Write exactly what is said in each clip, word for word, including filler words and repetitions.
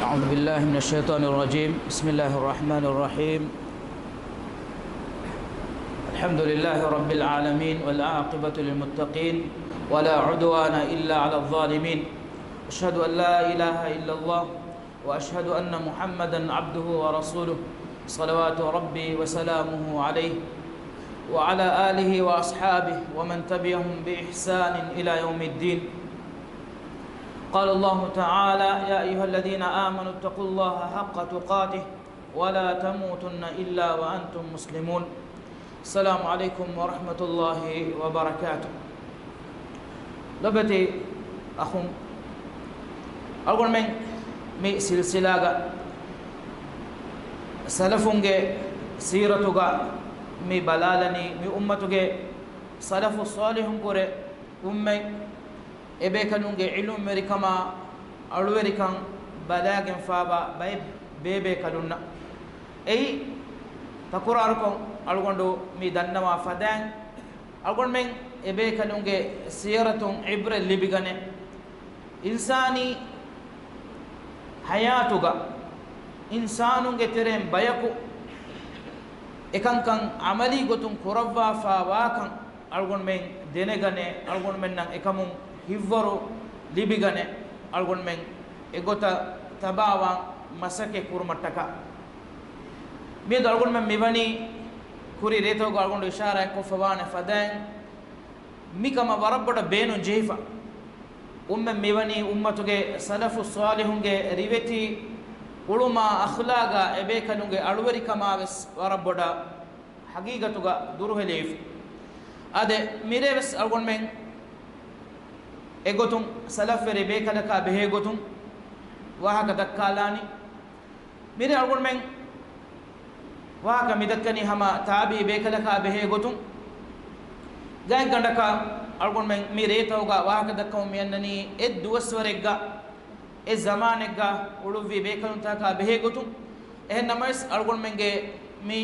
أعوذ بالله من الشيطان الرجيم. بسم الله الرحمن الرحيم. الحمد لله رب العالمين، والعاقبة للمتقين، ولا عدوان إلا على الظالمين. أشهد أن لا إله إلا الله، وأشهد أن محمدا عبده ورسوله، صلوات ربي وسلامه عليه، وعلى آله وأصحابه ومن تبعهم بإحسان إلى يوم الدين. قال الله تعالى: يا أيها الذين آمنوا اتقوا الله حق تقاته ولا تموتن إلا وأنتم مسلمون. السلام عليكم ورحمة الله وبركاته. ލޮބެތި އަޚުން، އަޅުގަނޑުމެން މި ސިލްސިލާގަ ސަލަފުންގެ ސީރަތުގަ މި ބަލާލަނީ، މި އުއްމަތުގެ ސަލަފު ޞާލިޙުން ކުރެ އުއްމަތް އެބޭކަލުންގެ ޢިލްމުވެރިކަމާ އަޅުވެރިކަން ބަލާގެންފާވާ ބައެއް ބޭބޭކަލުންނަށް. އެއީ ތަކުރާރުކޮށް އަޅުގަނޑު މި ދަންނަވާ ފަދައިން، އަޅުގަނޑުމެން އެބޭކަލުންގެ ސީރަތުން ޢިބްރަތް ލިބިގަނެ، އިންސާނީ ޙަޔާތުގަ އިންސާނުންގެ ތެރެއިން ބަޔަކު އެކަންކަން ޢަމަލީ ގޮތުން ކުރައްވާފާވާކަން އަޅުގަނޑުމެން ދެނެގަނެ، އަޅުގަނޑުމެންނަށް އެކަމުން ހިތްވަރު ލިބިގަނެ، އަޅުގަނޑުމެން އެގޮތަށް ތަބާވާން މަސައްކަތް ކުރުމަށްޓަކާ. މިއަދު އަޅުގަނޑުމެން މިވަނީ ކުރީ ރޭތަކުގަ އަޅުގަނޑު އިޝާރާތްކޮށްފަވާނެ ފަދައިން، މިކަމަށް ވަރަށް ބޮޑަށް ބޭނުން ޖެހިފަ. އުއްމަތް މިވަނީ އުއްމަތުގެ ސަލަފު ޞާލިޙުންގެ ރިވެތި އުޅުމާ އަޚްލާގާ އެބޭކަލުންގެ އަޅުވެރިކަމާވެސް ވަރަށް ބޮޑަށް ޙަޤީޤަތުގަ ދުރުހެލިވެފަ. އާދެ، މިރޭވެސް އަޅުގަނޑުމެން އެގޮތުން ސަލަފްވެރި ބޭކަލަކާ ބެހޭގޮތުން ވާހަކަ ދައްކާލާނީ. މިރޭ އަޅުގަނޑުމެން ވާހަކަ މިދައްކަނީ ހަމަ ތާބިޢީ ބޭކަލަކާ ބެހޭގޮތުން. ގާތްގަނޑަކަށް އަޅުގަނޑުމެން މި ރޭތަކުގަ ވާހަކަ ދައްކަމުން މިއަންނަނީ އެއް ދުވަސްވަރެއްގަ، އެއް ޒަމާނެއްގަ އުޅުއްވި ބޭކަލުންތަކާ ބެހޭގޮތުން. އެހެންނަމަވެސް، އަޅުގަނޑުމެންގެ މި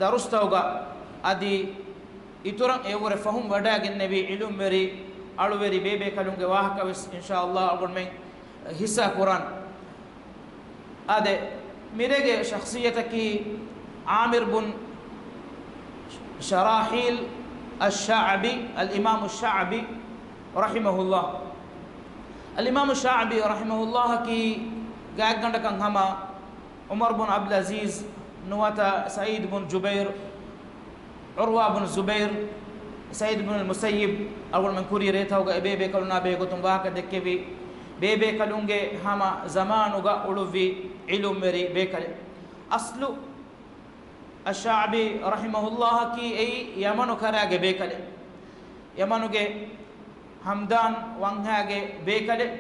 ދަރުސްތަކުގަ އަދި އިތުރަށް އެއަށްވުރެ ފަހުން ވަޑައިގެންނެވި ޢިލްމުވެރި އަޅުވެރި ބޭބޭކަލުންގެ ވާހަކަވެސް އިންޝާﷲ އަޅުގަނޑުމެން ހިއްސާ ކުރަން. އާދެ، މިރޭގެ ޝަޚްޞިއްޔަތަކީ ޢާމިރު ބުން ޝަރާޙީލް އައްޝަޢުބީ، އަލްއިމާމު ޝަޢުބީ ރަޙިމަހުﷲ. އަލްއިމާމު ޝަޢުބީ ރަޙިމަހުﷲއަކީ ގާތްގަނޑަކަށް ހަމަ ޢުމަރު ބުން ޢަބްދުލް ޢަޒީޒް ނުވަތަ ސަޢީދު ބުން ޖުބައިރު، ޢުރްވާ ބުން ޒުބައިރު، ސަޢީދު ބުން މުސައްޔިބް އަޅުގަނޑުމެން ކުރީ ރޭތަކުގަ އެބޭބޭކަލުންނާ ބެހޭގޮތުން ވާހަކަ ދެއްކެވި ބޭބޭކަލުންގެ ހަމަ ޒަމާނުގަ އުޅުއްވި ޢިލްމުވެރި ބޭކަލެއް. އަޞްލު އައްޝަޢުބީ ރަޙިމަހުﷲއަކީ އެއީ ޔަމަނު ކަރައިގެ ބޭކަލެއް. ޔަމަނުގެ ހަމްދާން ވަންހާގެ ބޭކަލެއް.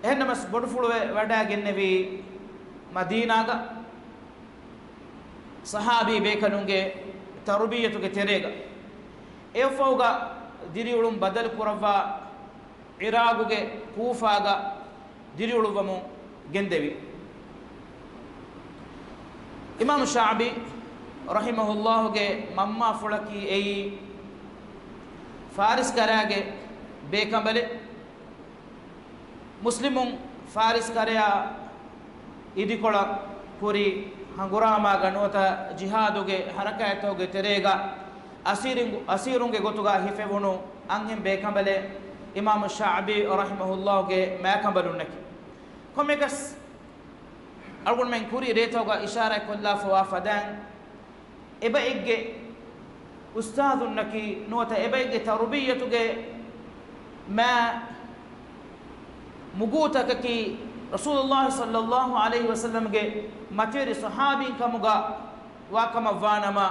އެހެންނަމަސް ބޮޑުފުޅުވެ ވަޑައިގެންނެވީ މަދީނާގަ ޞަޙާބީ ބޭކަލުންގެ ތަރުބިއްޔަތުގެ ތެރޭގަ. އެއަށްފަހުގަ ދިރިއުޅުން ބަދަލު ކުރައްވާ ޢިރާގުގެ ކޫފާގަ ދިރިއުޅުއްވަމުން ގެންދެވި. އިމާމު ޝަޢުބީ ރަޙިމަހުﷲގެ މަންމާފުޅަކީ އެއީ ފާރިސް ކަރައިގެ ބޭކަނބަލެއް. މުސްލިމުން ފާރިސް ކަރަޔާ އިދިކޮޅަށް ކުރި ހަނގުރާމާގަ ނުވަތަ ޖިހާދުގެ ހަރަކާތްތަކުގެ ތެރޭގަ އަސީރިން-، އަސީރުންގެ ގޮތުގަ ހިފެވުނު އަންހެން ބޭކަނބަލެއް އިމާމު ޝަޢުބީ ރަޙިމަހުﷲގެ މާކަނބަލުންނަކީ. ކޮންމެއަކަސް އަޅުގަނޑުމެން ކުރީ ރޭތަކުގަ އިޝާރާތްކޮށްލާފަވާ ފަދައިން، އެބައެއްގެ އުސްތާޛުންނަކީ ނުވަތަ އެބައެއްގެ ތަރުބިއްޔަތުގެ މާ މުގޫތަކަކީ ރަސޫލުﷲ ޞައްލަﷲ ޢަލައިހި ވަސައްލަމްގެ މަތިވެރި ޞަޙާބީން ކަމުގަ ވާކަމަށްވާނަމަ،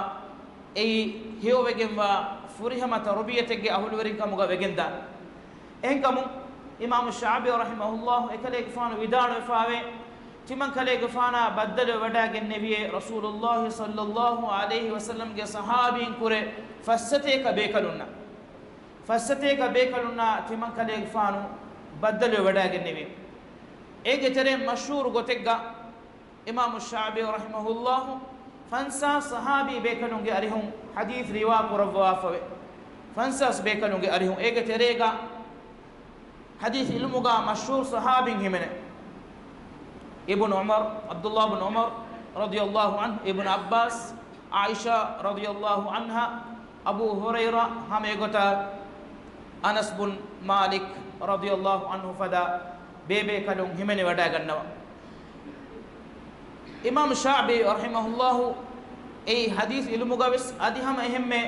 އެއީ ހެޔޮވެގެންވާ ފުރިހަމަ ތަރުބިއްޔަތެއްގެ އަހުލުވެރިން ކަމުގަ ވެގެންދާނެ. އެހެންކަމުން، އިމާމު ޝަޢުބީ ރަޙިމަހުﷲ އެކަލޭގެފާނު ވިދާޅުވެފާވޭ، ތިމަން ކަލޭގެފާނާ ބައްދަލުވެވަޑައިގެންނެވިޔޭ ރަސޫލުﷲ ޞައްލަﷲ ޢަލައިހި ވަސައްލަމްގެ ޞަޙާބީން ކުރެ ފައްސަތޭކަ ބޭކަލުންނަށް. ފައްސަތޭކަ ބޭކަލުންނާ ތިމަން ކަލޭގެފާނު ބައްދަލުވެވަޑައިގެންނެވި. އޭގެ ތެރެއިން މަޝްހޫރު ގޮތެއްގަ، އިމާމު ޝަޢުބީ ރަޙިމަހުﷲ ފަންސާސް ޞަޙާބީ ބޭކަލުންގެ އަރިހުން ޙަދީޘް ރިވާ ކުރައްވާފަވޭ. ފަންސާސް ބޭކަލުންގެ އަރިހުން. އޭގެ ތެރޭގަ ޙަދީޘް ޢިލްމުގަ މަޝްހޫރު ޞަޙާބީން ހިމެނޭ. އިބްނު ޢުމަރު، ޢަބްދުﷲ ބިން ޢުމަރު ރަޟިޔަﷲ ޢަންހު، އިބްނު ޢައްބާސް، ޢާއިޝާ ރަޟިޔަﷲ ޢަންހާ، އަބޫ ހުރައިރާ، ހަމަ އެގޮތަށް އަނަސް ބިން މާލިކް ރަޟިޔަﷲ ޢަންހު ފަދަ ބޭބޭކަލުން ހިމެނިވަޑައިގަންނަވާ. އިމާމު ޝާޢިބީ ރަޙިމަހުﷲ އެއީ ޙަދީޘް ޢިލްމުގަވެސް އަދި ހަމަ އެހެންމެ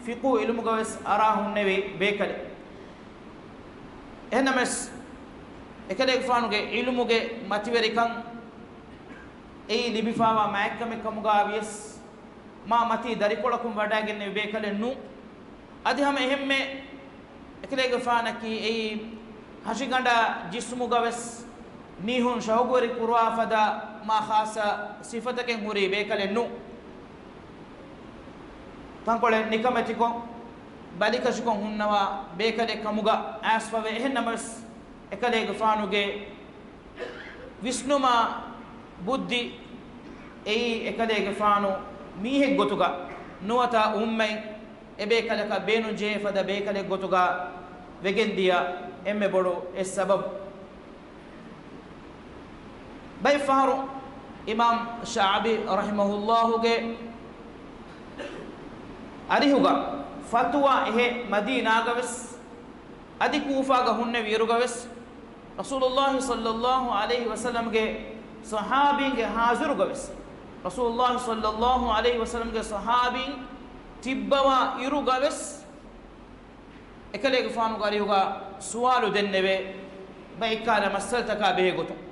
ފިޤުހު ޢިލްމުގަވެސް އަރާ ހުންނެވި ބޭކަލެއް. އެހެންނަމަވެސް، އެކަލޭގެފާނުގެ ޢިލްމުގެ މަތިވެރިކަން އެއީ ލިބިފާވާ މާތްކަމެއް ކަމުގަ ވިޔަސް، މާ މަތީ ދަރިކޮޅަކުން ވަޑައިގެންނެވި ބޭކަލެއް ނޫން. އަދި ހަމަ އެހެންމެ އެކަލޭގެފާނަކީ އެއީ ހަށިގަނޑާ ޖިސްމުގަވެސް މީހުން ޝައުގުވެރި ކުރުވާ ފަދަ މާ ޚާއްޞަ ސިފަތަކެއް ހުރި ބޭކަލެއް ނޫން. ތަންކޮޅެއް ނިކަމެތިކޮށް، ބަލިކަށިކޮށް ހުންނަވާ ބޭކަލެއް ކަމުގަ އައިސްފަވޭ. އެހެންނަމަވެސް، އެކަލޭގެފާނުގެ ވިސްނުމާ ބުއްދި އެއީ އެކަލޭގެފާނު މީހެއް ގޮތުގަ ނުވަތަ އުއްމަތް އެބޭކަލަކަށް ބޭނުންޖެހޭ ފަދަ ބޭކަލެއް ގޮތުގަ ވެގެންދިޔަ އެންމެ ބޮޑު އެއް ސަބަބު. ބައެއް ފަހަރު އިމާމް ޝާޢިބީ ރަޙިމަހުﷲގެ އަރިހުގަ ފަތުވާ އެހޭ މަދީނާގަވެސް އަދި ކޫފާގަ ހުންނެވި އިރުގަވެސް، ރަސޫލުﷲ ޞައްލަﷲ ޢަލައިހި ވަސައްލަމްގެ ޞަޙާބީންގެ ޙާޟިރުގަވެސް، ރަސޫލުﷲ ޞައްލަﷲ ޢަލައިހި ވަސައްލަމްގެ ޞަޙާބީން ތިއްބަވާ އިރުގަވެސް، އެކަލޭގެފާނުގެ އަރިހުގަ ސުވާލު ދެންނެވޭ، ބައެއްކާލަ މައްސަލަތަކާ ބެހޭ ގޮތުން.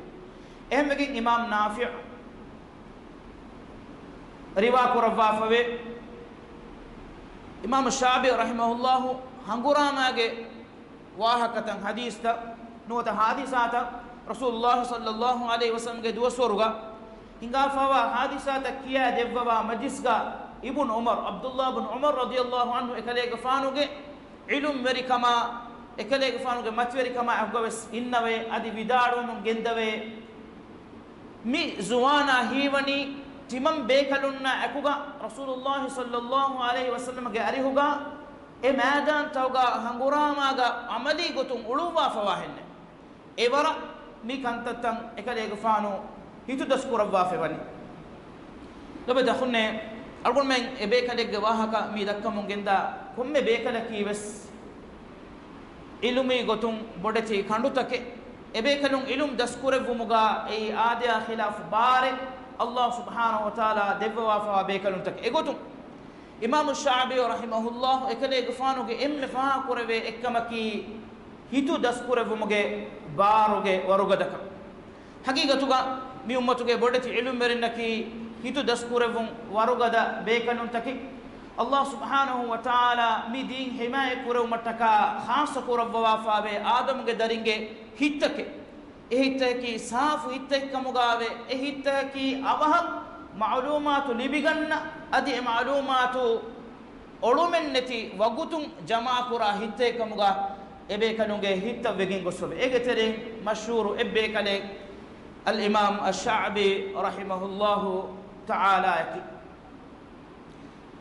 އެހެންވެގެން އިމާމް ނާފިޢު ރިވާ ކުރައްވާފަވޭ، އިމާމު ޝާޢިބީ ރަޙިމަހުﷲ ހަނގުރާމާގެ ވާހަކަތައް، ޙަދީޘްތައް ނުވަތަ ޙާދިސާތައް، ރަސޫލުﷲ ޞައްލަﷲ ޢަލައިހި ވަސައްލަމްގެ ދުވަސްވަރުގަ ހިނގާފަވާ ޙާދިސާތައް ކިޔާ ދެއްވަވާ މަޖިލިސްގަ، އިބްނު ޢުމަރު، ޢަބްދުﷲ ބިން ޢުމަރު ރަޟިޔަﷲ ޢަންހު އެކަލޭގެފާނުގެ ޢިލްމުވެރިކަމާ، އެކަލޭގެފާނުގެ މަތިވެރިކަމާ އެކުގަވެސް އިންނަވޭ، އަދި ވިދާޅުވަމުން ގެންދަވޭ، މި ޒުވާނާ ހީވަނީ ތިމަން ބޭކަލުންނާ އެކުގަ ރަސޫލުﷲ ޞައްލަﷲ ޢަލައިހި ވަސައްލަމްގެ އަރިހުގަ އެ މައިދާންތަކުގަ ހަނގުރާމާގަ ޢަމަލީ ގޮތުން އުޅުއްވާފަވާހެންނެއް. އެވަރަށް މި ކަންތައްތައް އެކަލޭގެފާނު ހިތުދަސްކުރައްވާފައިވަނީ. ލޮބުވެތި އަޚުންނޭ، އަޅުގަނޑުމެން އެ ބޭކަލެއްގެ ވާހަކަ މި ދައްކަމުން ގެންދާ ކޮންމެ ބޭކަލަކީ ވެސް ޢިލްމީ ގޮތުން ބޮޑެތި ކަނޑުތަކެއް. އެބޭކަލުން ޢިލްމު ދަސްކުރެއްވުމުގަ އެއީ އާދަޔާ ޚިލާފު ބާރެއް ﷲ ސުބްޙާނަހޫ ވަތަޢާލާ ދެއްވަވާފަވާ ބޭކަލުންތަކެއް. އެގޮތުން އިމާމު ޝާޢިބީ ރަޙިމަހުﷲ އެކަލޭގެފާނުގެ އެންމެ ފާހަގަކުރެވޭ އެއްކަމަކީ ހިތު ދަސްކުރެއްވުމުގެ ބާރުގެ ވަރުގަދަކަން. ޙަޤީޤަތުގަ މި އުއްމަތުގެ ބޮޑެތި ޢިލްމުވެރިންނަކީ ހިތު ދަސްކުރެއްވުން ވަރުގަދަ ބޭކަލުންތަކެއް. ﷲ ސުބްޙާނަހޫ ވަތަޢާލާ މި ދީން ޙިމާޔަތް ކުރެވުމަށްޓަކާ ޚާއްޞަ ކުރައްވަވާފަވޭ އާދަމުގެ ދަރިންގެ ހިތްތަކެއް. އެ ހިތްތަކަކީ ސާފު ހިތްތަކެއް ކަމުގައިވޭ. އެ ހިތްތަކަކީ އަވަހަށް މަޢުލޫމާތު ލިބިގަންނަ، އަދި އެ މަޢުލޫމާތު އޮޅުމެއްނެތި ވަގުތުން ޖަމާކުރާ ހިތްތައް ކަމުގަ އެބޭކަލުންގެ ހިތްތައް ވެގެން ގޮސްފަވޭ. އޭގެ ތެރެއިން މަޝްހޫރު އެއްބޭކަލެއް އަލްއިމާމް އައްޝަޢުބީ ރަޙިމަހުﷲ ތަޢާލާއަކީ.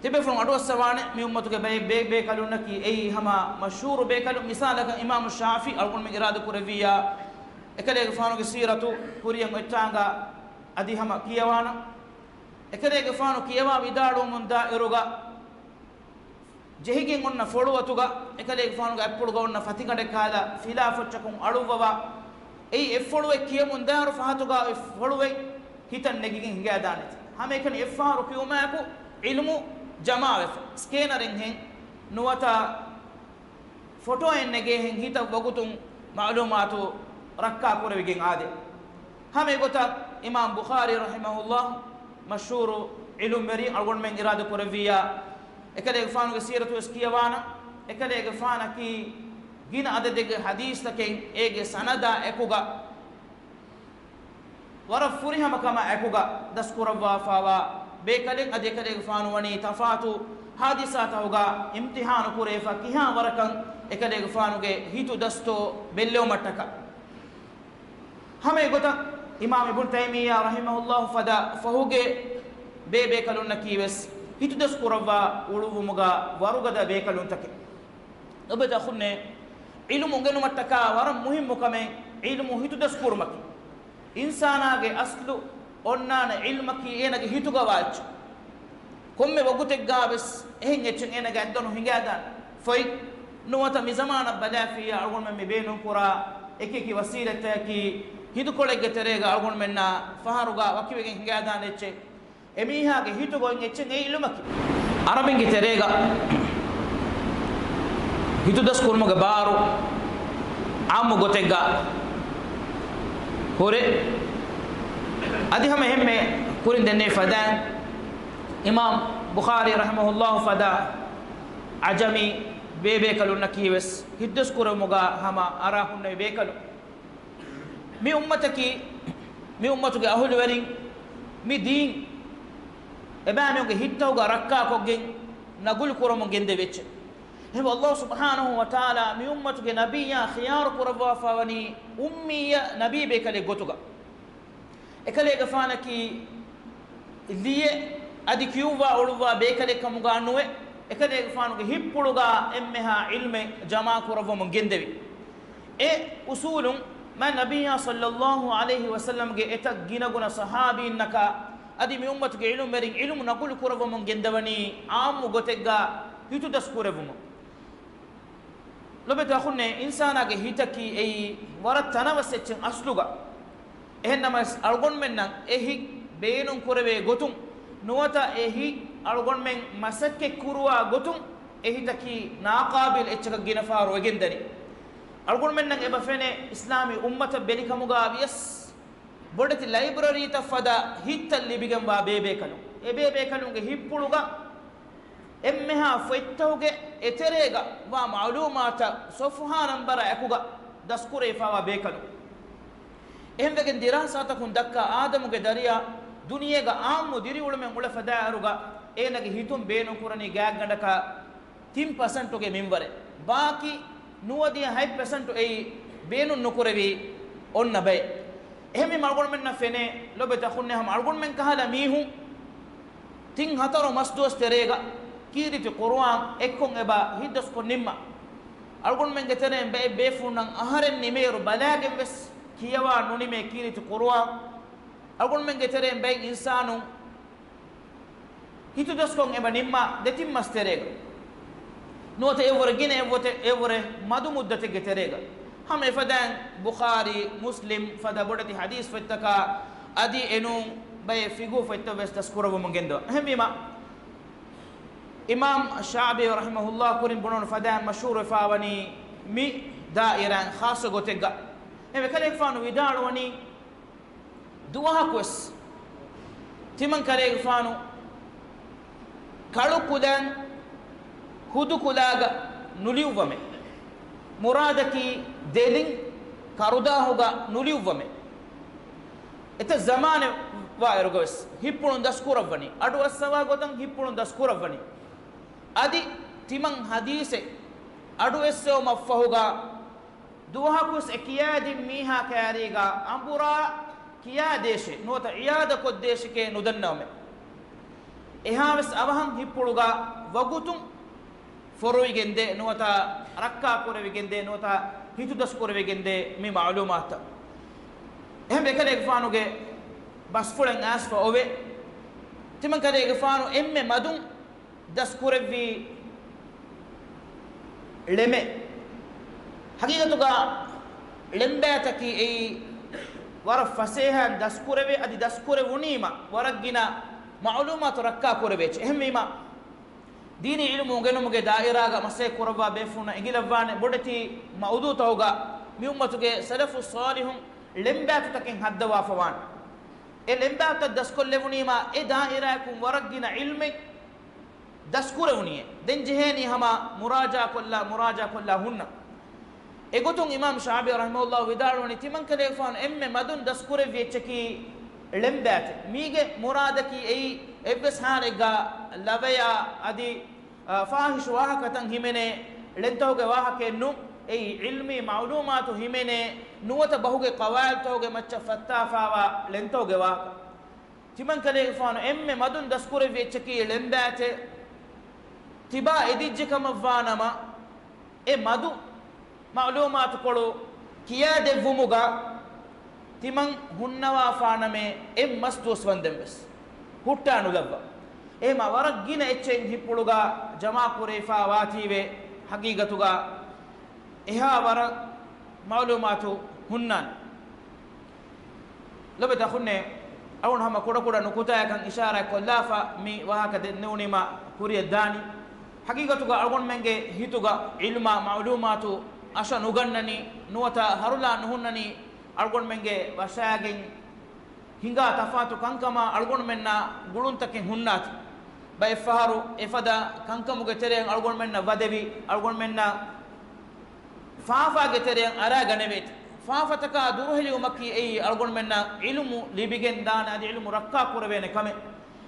ތިބޭފުޅުން އަޑުއައްސަވާނެ މި އުއްމަތުގެ ބައެއް ބޭ-، ބޭކަލުންނަކީ އެއީ ހަމަ މަޝްހޫރު ބޭކަލުން. މިސާލަކަށް އިމާމު ޝާފިޢީ އަޅުގަނޑުމެން އިރާދަ ކުރެއްވިއްޔާ، އެކަލޭގެފާނުގެ ސީރަތު ކުރިއަށް އޮތްތާނގަ އަދި ހަމަ ކިޔަވާނަން. އެކަލޭގެފާނު ކިޔަވާ ވިދާޅުވަމުންދާ އިރުގަ ޖެހިގެން އޮންނަ ފޮޅުވަތުގަ އެކަލޭގެފާނުގެ އަތްޕުޅުގަ އޮންނަ ފަތިގަނޑެއް ކާލަ ފިލާފޮއްޗަކުން އަޅުއްވަވާ، އެއީ އެއްފޮޅުވެ ކިޔަމުންދާއިރު ފަހަތުގަ އޮތް ފޮޅުވެ ހިތަށް ނެގިގެން ހިނގައިދާނެތީ. ހަމައެކަނި އެއްފަހަރު ކިޔުމާއެކު ޢިލްމު ޖަމާވެފަ. ސްކޭނަރެއްހެން ނުވަތަ ފޮޓޯއެއް ނެގޭހެން ހިތަށް ވަގުތުން މަޢުލޫމާތު ރައްކާކުރެވިގެން އާދޭ. ހަމަ އެގޮތަށް އިމާމް ބުޚާރީ ރަޙިމަހުﷲ މަޝްހޫރު ޢިލްމުވެރި އަޅުގަނޑުމެން އިރާދަ ކުރެއްވިއްޔާ، އެކަލޭގެފާނުގެ ސީރަތުވެސް ކިޔަވާނަން. އެކަލޭގެފާނަކީ ގިނަ އަދަދެއްގެ ޙަދީޘްތަކެއް އޭގެ ސަނަދާ އެކުގަ ވަރަށް ފުރިހަމަކަމާ އެކުގަ ދަސްކުރައްވާފަވާ ބޭކަލެއް. އަދި އެކަލޭގެފާނު ވަނީ ތަފާތު ޙާދިސާތަކުގަ އިމްތިޙާނު ކުރެވިފަ ކިހާ ވަރަކަށް އެކަލޭގެފާނުގެ ހިތު ދަސްތޯ ބެއްލެވުމަށްޓަކާ. ހަމަ އެގޮތަށް އިމާމް އިބްނު ތައިމިއްޔާ ރަޙިމަހުﷲ ފަދަ ފަހުގެ ބޭބޭކަލުންނަކީ ވެސް ހިތު ދަސްކުރައްވާ އުޅުއްވުމުގަ ވަރުގަދަ ބޭކަލުންތަކެއް. ލޮބުވެތި އަޚުންނޭ، ޢިލްމު އުނގެނުމަށްޓަކާ ވަރަށް މުހިއްމު ކަމެއް ޢިލްމު ހިތުދަސްކުރުމަކީ. އިންސާނާގެ އަސްލު އޮންނާނެ ޢިލްމަކީ އޭނަގެ ހިތުގަވާ އެއްޗެއް. ކޮންމެ ވަގުތެއްގާވެސް އެހެން އެއްޗެއް އޭނަގެ އަތްދަނޑު ހިނގާދާނެ ފޮތް. ނުވަތަ މި ޒަމާނަށް ބަލާފިއްޔާ އަޅުގަނޑުމެން މި ބޭނުންކުރާ އެކި އެކި ވަސީލަތްތަކަކީ ހިނދުކޮޅެއްގެ ތެރޭގަ އަޅުގަނޑުމެންނާ ފަހަރުގަ ވަކިވެގެން ހިނގާދާނެ އެއްޗެއް. އެމީހާގެ ހިތުގަ އޮތް އެއްޗެއް އެ ޢިލްމަކީ. ޢަރަބިންގެ ތެރޭގަ ހިތުދަސްކުރުމުގެ ބާރު ޢާއްމު ގޮތެއްގަ ހުރޭ. އަދި ހަމަ އެހެންމެ ކުރިން ދެންނެވި ފަދައިން، އިމާމް ބުޚާރީ ރަޙިމަހުﷲ ފަދަ ޢަޖަމީ ބޭބޭކަލުންނަކީ ވެސް ހިތުދަސްކުރުމުގަ ހަމަ އަރާ ހުންނެވި ބޭކަލުން. މި އުއްމަތަކީ، މި އުއްމަތުގެ އަހުލުވެރިން މި ދީން އެބައިމީހުންގެ ހިތްތަކުގަ ރައްކާކޮށްގެން ނަގުލު ކުރަމުން ގެންދެވި އެއްޗެއް. އެހެންވެ، ﷲ ސުބްޙާނަހޫ ވަތަޢާލާ މި އުއްމަތުގެ ނަބިއްޔާ ޚިޔާރު ކުރައްވާފަވަނީ އުއްމިއްޔަ ނަބީ ބޭކަލެއް ގޮތުގަ. އެކަލޭގެފާނަކީ ލިޔެ އަދި ކިޔުއްވާ އުޅުއްވާ ބޭކަލެއް ކަމުގަ ނުވެ، އެކަލޭގެފާނުގެ ހިތްޕުޅުގަ އެންމެހާ ޢިލްމެއް ޖަމާކުރައްވަމުން ގެންދެވި. އެ އުޞޫލުން މާތް ނަބިއްޔާ ޞައްލައްލާހު ޢަލައިހި ވަސައްލަމްގެ އެތައް ގިނަގުނަ ޞަޙާބީންނަކާ އަދި މި އުއްމަތުގެ ޢިލްމުވެރިން ޢިލްމު ނަޤުލު ކުރައްވަމުން ގެންދަވަނީ ޢާއްމު ގޮތެއްގަ ހިތުދަސް ކުރެއްވުމުން. ލޮބެތި އަޚުންނޭ، އިންސާނާގެ ހިތަކީ އެއީ ވަރަށް ތަނަވަސް އެއްޗެއް އަސްލުގަ. އެހެންނަމަވެސް، އަޅުގަނޑުމެންނަށް އެ ހިތް ބޭނުން ކުރެވޭ ގޮތުން ނުވަތަ އެ ހިތް އަޅުގަނޑުމެން މަސައްކަތް ކުރުވާ ގޮތުން އެ ހިތަކީ ނާޤާބިލް އެއްޗަކަށް ގިނަފަހަރު ވެގެންދަނީ. އަޅުގަނޑުމެންނަށް އެބަ ފެނޭ އިސްލާމީ އުއްމަތަށް ބެލިކަމުގަ ވިޔަސް، ބޮޑެތި ލައިބްރަރީތައް ފަދަ ހިތްތައް ލިބިގެންވާ ބޭބޭކަލުން. އެ ބޭބޭކަލުންގެ ހިތްޕުޅުގަ އެންމެހާ ފޮތްތަކުގެ އެތެރޭގަ ވާ މަޢުލޫމާތަށް ޞަފްޙާ ނަންބަރާ އެކުގަ ދަސްކުރެވިފައިވާ ބޭކަލުން. އެހެންވެގެން ދިރާސާތަކުން ދައްކާ އާދަމުގެ ދަރިޔާ ދުނިޔޭގަ އާއްމު ދިރިއުޅުމެއް އުޅެފަދައިއިރުގަ އޭނަގެ ހިތުން ބޭނުންކުރަނީ ގާތްގަނޑަކަށް ތިން ޕަސެންޓުގެ މިންވަރެއް. ބާކީ ނުވަދިހަ ހަތް ޕަސެންޓު އެއީ ބޭނުން ނުކުރެވި އޮންނަ ބައެއް. އެހެންވީމަ އަޅުގަނޑުމެންނަށް ފެނޭ ލޮބެތި އަޚުންނޭ ހަމަ އަޅުގަނޑުމެން ކަހަލަ މީހުން ތިން ހަތަރު މަސްދުވަސް ތެރޭގަ ކީރިތި ޤުރުއާން އެއްކޮށް އެބަ ހިތްދަސްކޮށް ނިންމާ. އަޅުގަނޑުމެންގެ ތެރެއިން ބައެއް ބޭފުޅުންނަށް އަހަރެން ނިމޭއިރު ބަލާގެން ވެސް ކިޔަވާ ނުނިމޭ ކީރިތި ޤުރުއާން. އަޅުގަނޑުމެންގެ ތެރެއިން ބައެއް އިންސާނުން ހިތުދަސްކޮށް އެބަ ނިންމާ ދެތިން މަސް ތެރޭގަ. ނުވަތަ އެއަށްވުރެ ގިނަ އެއްވޮތެ-، އެއަށްވުރެ މަދު މުއްދަތެއްގެ ތެރޭގަ. ހަމަ އެފަދައިން ބުޚާރީ، މުސްލިމް ފަދަ ބޮޑެތި ޙަދީޘް ފޮތްތަކާ އަދި އެނޫން ބައެއް ފިޤުހު ފޮތްތައް ވެސް ދަސްކުރައްވަމުން ގެންދަވާ. އެހެންވީމަ، އިމާމް ޝާބީ ރަޙިމަހުﷲ ކުރިން ބުނަން ފަދައިން މަޝްހޫރުވެފައިވަނީ މި ދާއިރާއިން ޚާއްޞަ ގޮތެއްގަ. އެވެ ކަލޭގެފާނު ވިދާޅުވަނީ، ދުވަހަކުވެސް ތިމަން ކަލޭގެފާނު ކަޅު ކުލަން ހުދު ކުލާގަ ނުލިޔުއްވަމެ. މުރާދަކީ ދެލިން ކަރުދާހުގަ ނުލިޔުއްވަމެ. އެތައް ޒަމާނެއް ވާއިރުގަވެސް ހިތްޕުޅުން ދަސްކުރައްވަނީ. އަޑު އައްސަވާ ގޮތަށް ހިތްޕުޅުން ދަސްކުރައްވަނީ. އަދި ތިމަން ޙަދީޘެއް އަޑު އެއްސެވުމަށްފަހުގަ ދުވަހަކުވެސް އެ ކިޔާދިން މީހާ ކައިރީގަ އަނބުރާ ކިޔާދޭށޭ ނުވަތަ ޢިޔާދަކޮށްދޭށެކޭ ނުދަންނަވަމެ. އެހާވެސް އަވަހަށް ހިތްޕުޅުގަ ވަގުތުން ފޮރުވިގެންދޭ ނުވަތަ ރައްކާކުރެވިގެންދޭ ނުވަތަ ހިތުދަސްކުރެވިގެންދޭ މި މަޢުލޫމާތުތައް. އެހެންވެ ކަލޭގެފާނުގެ ބަސްފުޅެއް އައިސްފަ އޮވޭ. ތިމަން ކަލޭގެފާނު އެންމެ މަދުން ދަސްކުރެއްވީ ޅެމެއް. ޙަޤީޤަތުގަ ޅެންބާތަކީ އެއީ ވަރަށް ފަސޭހައިން ދަސްކުރެވޭ، އަދި ދަސްކުރެވުނީމަ ވަރަށް ގިނަ މަޢުލޫމާތު ރައްކާކުރެވޭ އެއްޗެއް. އެހެންވީމަ، ދީނީ ޢިލްމު އުނގެނުމުގެ ދާއިރާގަ މަސައްކަތް ކުރައްވާ ބޭފުޅުންނަށް އެނގިލައްވާނެ ބޮޑެތި މައުޟޫޢުތަކުގަ މި އުއްމަތުގެ ސަލަފުއް ޞާލިޙުން ޅެންބާތުތަކެއް ހައްދަވާފަވާނެ. އެ ޅެންބާތުތައް ދަސްކޮށްލެވުނީމާ އެ ދާއިރާއަކުން ވަރަށް ގިނަ ޢިލްމެއް ދަސްކުރެވުނީއޭ. ދެން ޖެހޭނީ ހަމަ މުރާޖާކޮށްލާ، މުރާޖާކޮށްލާ ހުންނަ. އެގޮތުން އިމާމް ޝާބީ ރަޙިމަހުﷲ ވިދާޅުވަނީ، ތިމަން ކަލޭގެފާނު އެންމެ މަދުން ދަސްކުރެއްވި އެއްޗަކީ ޅެންބާތެއް. މީގެ މުރާދަކީ އެއީ އެއްވެސް ޙާލެއްގަ ލަވަޔާ އަދި، އަ، ފާޙިޝު ވާހަކަތައް ހިމެނޭ ޅެންތަކުގެ ވާހަކައެއް ނޫން. އެއީ ޢިލްމީ މަޢުލޫމާތު ހިމެނޭ ނުވަތަ ބަހުގެ ޤަވާޢިދުތަކުގެ މައްޗަށް ފައްތާފައިވާ ޅެންތަކުގެ ވާހަކަ. ތިމަން ކަލޭގެފާނު އެންމެ މަދުން ދަސްކުރެއްވި އެއްޗަކީ ޅެންބާތެއް. ތިބާ އެދިއްޖެ ކަމަށްވާނަމަ، އެ މަދު މަޢުލޫމާތުކޮޅު ކިޔާދެއްވުމުގަ ތިމަން ހުންނަވާފާނަމޭ އެއް މަސް ދުވަސް ވަންދެން ވެސް ހުއްޓާ ނުލައްވާ. އެހެމަ ވަރަށް ގިނަ އެއްޗެއް ހިތްޕުޅުގަ ޖަމާކުރެވިފާ ވާތީވެ، ހަގީގަތުގަ އެހާ ވަރަށް މައުލޫމާތު ހުންނާނެ. ލޮބެތަ އަޚުންނޭ، އަޅުން ހަމަ ކުޑަކުޑަ ނުކުތާއަކަށް އިޝާރާތް ކޮށްލާފަ މި ވާހަކަ ދެންނެވުނީމަ ކުރިއަށް ދާނީ. ހަގީގަތުގަ އަޅުގަނޑުމެންގެ ހިތުގަ ޢިލްމާ މައުލޫމާތު އަށަ ނުގަންނަނީ، ނުވަތަ ހަރުލާ ނުހުންނަނީ، އަޅުގަނޑުމެންގެ ވަށާގެން ހިނގާ ތަފާތު ކަންކަމާ އަޅުގަނޑުމެންނާ ގުޅުންތަކެއް ހުންނާތި. ބައެއްފަހަރު އެފަދަ ކަންކަމުގެ ތެރެއަށް އަޅުގަނޑުމެންނަށް ވަދެވި، އަޅުގަނޑުމެންނަށް ފާފާގެ ތެރެއަށް އަރާގަނެވޭތި. ފާފަތަކާ ދުރުހެލިވުމަކީ އެއީ އަޅުގަނޑުމެންނަށް ޢިލްމު ލިބިގެން ދާނެ އަދި ޢިލްމު ރައްކާ ކުރެވޭނެ ކަމެއް.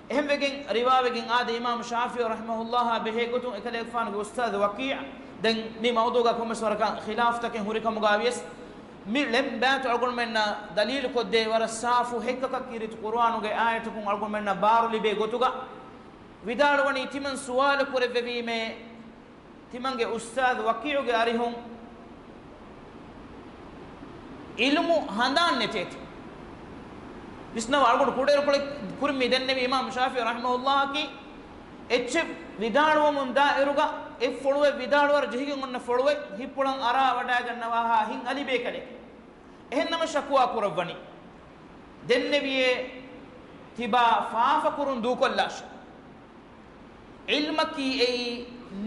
އެހެންވެގެން ރިވާވެގެން އާދެ، އިމާމު ޝާފިޢީ ރަޙިމަހުﷲ ބެހޭގޮތުން އެކަލޭގެފާނުގެ އުސްތާޛު ވަކީޢު، ދެން މި މައުޟޫޢުގަ ކޮންމެސް ވަރަކަށް ޚިލާފުތަކެއް ހުރިކަމުގަ ވިޔަސް، މި ޅެން ބާތު އަޅުގަނޑުމެންނަށް ދަލީލު ކޮށްދޭ ވަރަށް ސާފު ހެއްކަކަށް ކީރިތި ޤުރުއާނުގެ އާޔަތަކުން އަޅުގަނޑުމެންނަށް ބާރު ލިބޭ ގޮތުގަ ވިދާޅުވަނީ، ތިމަން ސުވާލު ކުރެއްވެވީމޭ، ތިމަންގެ އުސްތާޛު ވަކީޢުގެ އަރިހުން ޢިލްމު ހަނދާން ނެތޭތި. ވިސްނަވާ، އަޅުގަނޑު ކުޑައިރުކޮޅެއް ކުރިން މި ދެންނެވި އިމާމު ޝާފިޢީ ރަޙިމަހުﷲ އަކީ އެއްޗެއް ވިދާޅުވަމުން ދާ އިރުގަ އެއް ފޮޅުވެ ވިދާޅުވަރަށް ޖެހިގެން އޮންނަ ފޮޅުވެ ހިތްޕުޅަށް އަރާ ވަޑާގަންނަވާހާ ހިތް އަލި ބޭކަލެކެ. އެހެންނަމަ ޝަކުވާ ކުރައްވަނީ. ދެންނެވިޔޭ ތިބާ ފާފަކުރުން ދޫކޮށްލާށޭ. ޢިލްމަކީ އެއީ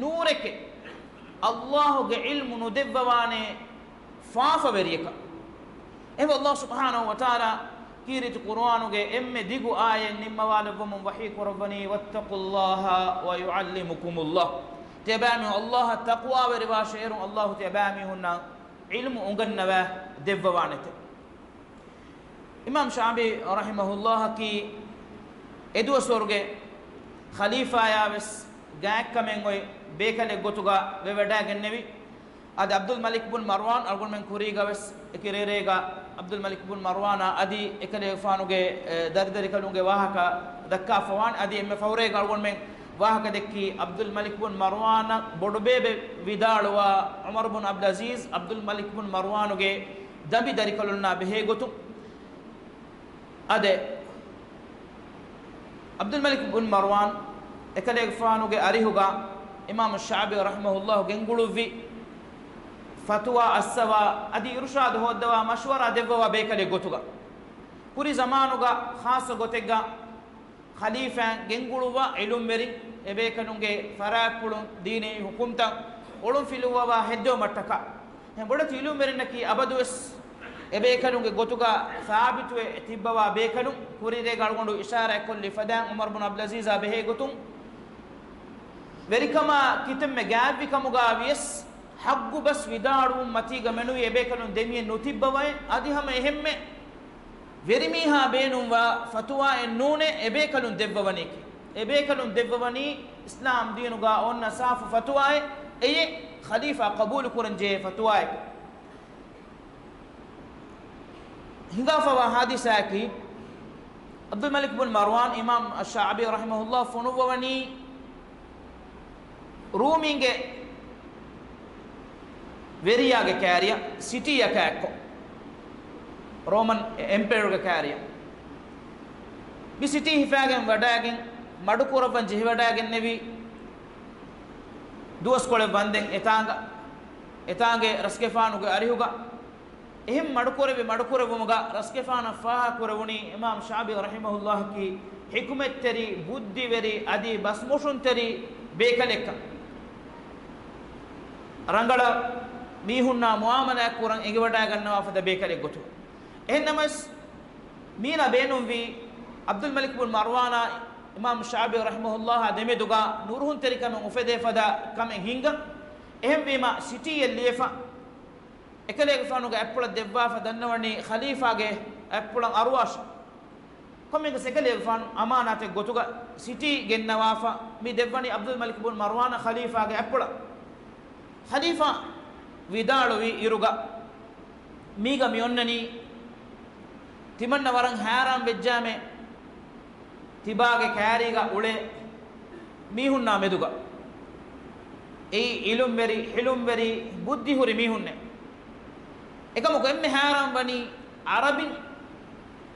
ނޫރެކޭ، ﷲ ގެ ޢިލްމު ނުދެއްވަވާނޭ ފާފަވެރިޔަކަށް. އެހެންވެ، ﷲ ސުބްޙާނަހޫ ވަތަޢާލާ ކީރިތި ޤުރުއާނުގެ އެންމެ ދިގު އާޔަތް ނިންމަވާލައްވަމުން ވަޙީ ކުރައްވަނީ، "وَاتَّقُوا اللَّهَ وَيُعَلِّمُكُمُ اللَّهُ." ތިޔަބައިމީހުން ﷲ އަށް ތަޤްވާވެރިވާށޭ، އޭރުން ﷲ ތިޔަބައިމީހުންނަށް ޢިލްމު އުނގަންނަވާ ދެއްވަވާނެތެ. އިމާމް ޝާބީ ރަޙިމަހުﷲ އަކީ އެދުވަސްވަރުގެ ޚަލީފާޔާ ވެސް ގާތްކަމެއް އޮތް ބޭކަލެއް ގޮތުގަ ވެވަޑައިގެންނެވި. އަދި ޢަބްދުލް މަލިކް ބުން މަރްވާން އަޅުގަނޑުމެން ކުރީގަ ވެސް އެކި ރޭރޭގަ ޢަބްދުލް މަލިކް ބުން މަރްވާނާ އަދި އެކަލޭގެފާނުގެ، އެ، ދަރިދަރިކަލުންގެ ވާހަކަ ދައްކާފަވާން. އަދި އެންމެ ފަހުރޭގަ އަޅުގަނޑުމެން ވާހަކަ ދެއްކީ ޢަބްދުލް މަލިކް ބުން މަރްވާނަށް ބޮޑުބޭބެ ވިދާޅުވާ ޢުމަރު ބުން ޢަބްދުލް ޢަޒީޒް ޢަބްދުލް މަލިކް ބުން މަރްވާނުގެ ދަނބި ދަރިކަލުންނާ ބެހޭގޮތުން. އާދެ، ޢަބްދުލް މަލިކް ބުން މަރްވާން އެކަލޭގެފާނުގެ އަރިހުގަ އިމާމު ޝާބީ ރަޙިމަހުﷲ ގެންގުޅުއްވި ފަތުވާ އައްސަވާ އަދި އިރުޝާދު ހޯއްދަވާ މަޝްވަރާ ދެއްވަވާ ބޭކަލެއް ގޮތުގަ، ކުރި ޒަމާނުގަ ޚާއްޞަ ގޮތެއްގަ ޚަލީފާއިން ގެންގުޅުއްވާ ޢިލުމްވެރިން އެބޭކަލުންގެ ފަރާތްޕުޅުން ދީނީ ޙުކުމްތައް އޮޅުންފިލުއްވަވާ ހެއްދެވުމަށްޓަކާ، އެހެން ބޮޑެތި ޢިލުމްވެރިންނަކީ އަބަދުވެސް އެބޭކަލުންގެ ގޮތުގަ ސާބިތުވެ ތިއްބަވާ ބޭކަލުން. ކުރިއިރޭގަ އަޅުގަނޑު އިޝާރާތްކޮށްލި ފަދައިން ޢުމަރު ބުން ޢަބްދުލް ޢަޒީޒާ ބެހޭގޮތުން ވެރިކަމާ ކިތަންމެ ގާތްވި ކަމުގަ ވިޔަސް، ޙައްޤު ބަސް ވިދާޅުވުން މަތީގަ މެނުވީ އެބޭކަލުން ދެމިއެއް ނުތިއްބަވައި، އަދި ހަމަ އެހެންމެ ވެރިމީހާ ބޭނުންވާ ފަތުވާއެއް ނޫނޭ އެބޭކަލުން ދެއްވަވަނީކީ. އެބޭކަލުން ދެއްވަވަނީ އިސްލާމް ދީނުގަ އޮންނަ ސާފު ފަތުވާއެއް. އެއީ ޚަލީފާ ޤަބޫލު ކުރަންޖެހޭ ފަތުވާއެކޭ. ހިނގާފަވާ ޙާދިސާއަކީ، ޢަބްދުލް މަލިކް ބުން މަރްވާން އިމާމް އައްޝާޢިބީ ރަޙިމަހުﷲ ފޮނުއްވަވަނީ ރޫމީންގެ ވެރިޔާގެ ކާރިއަށް، ސިޓީއަކާ އެއްކޮށް، ރޯމަން އެމްޕަޔަރގެ ކާރިއަށް. މި ސިޓީ ހިފާގެން ވަޑައިގެން މަޑުކުރައްވަން ޖެހިވަޑައިގެންނެވި ދުވަސްކޮޅެއް ވަންދެން އެތާނގަ، އެތާނގެ ރަސްގެފާނުގެ އަރިހުގަ އެހެން މަޑުކުރެވި މަޑުކުރެއްވުމުގަ ރަސްގެފާނަށް ފާހަގަކުރެވުނީ އިމާމް ޝާބީ ރަޙިމަހުﷲ އަކީ ޙިކުމަތްތެރި، ބުއްދިވެރި އަދި ބަސްމޮށުންތެރި ބޭކަލެއްކަން. ރަނގަޅަށް މީހުންނާ މުޢާމަލާތް ކުރަން އެނގިވަޑައިގަންނަވާ ފަދަ ބޭކަލެއް ގޮތުގަ. އެހެންނަމަވެސް، މީނާ ބޭނުންވީ ޢަބްދުލް މަލިކް ބުން މަރްވާނާ އިމާމް ޝާބީ ރަޙިމަހުﷲ އާ ދެމެދުގަ ނުރުހުންތެރިކަމެއް އުފެދޭ ފަދަ ކަމެއް ހިންގަން. އެހެންވީމަ، ސިޓީއެއް ލިޔެފަ، އެކަލޭގެފާނުގެ އަތްޕުޅަށް ދެއްވާފަ ދަންނަވަނީ ޚަލީފާގެ އަތްޕުޅަށް އަރުވާށޭ. ކޮންމެއަކަސް އެކަލޭގެފާނު އަމާނާތެއް ގޮތުގަ ސިޓީ ގެންނަވާފަ މި ދެއްވަނީ ޢަބްދުލް މަލިކް ބުން މަރްވާނަށް ޚަލީފާގެ އަތްޕުޅަށް. ޚަލީފާ ވިދާޅުވި އިރުގަ، މީގަ މި އޮންނަނީ ތިމަންނަ ވަރަށް ހައިރާން ވެއްޖާމެ، ތިބާގެ ކާރީގަ އުޅޭ މީހުންނާ މެދުގަ އެއީ ޢިލުމްވެރި، ޙިލުމްވެރި، ބުއްދި ހުރި މީހުންނޭ. އެކަމަކު އެންމެ ހައިރާން ވަނީ ޢަރަބިން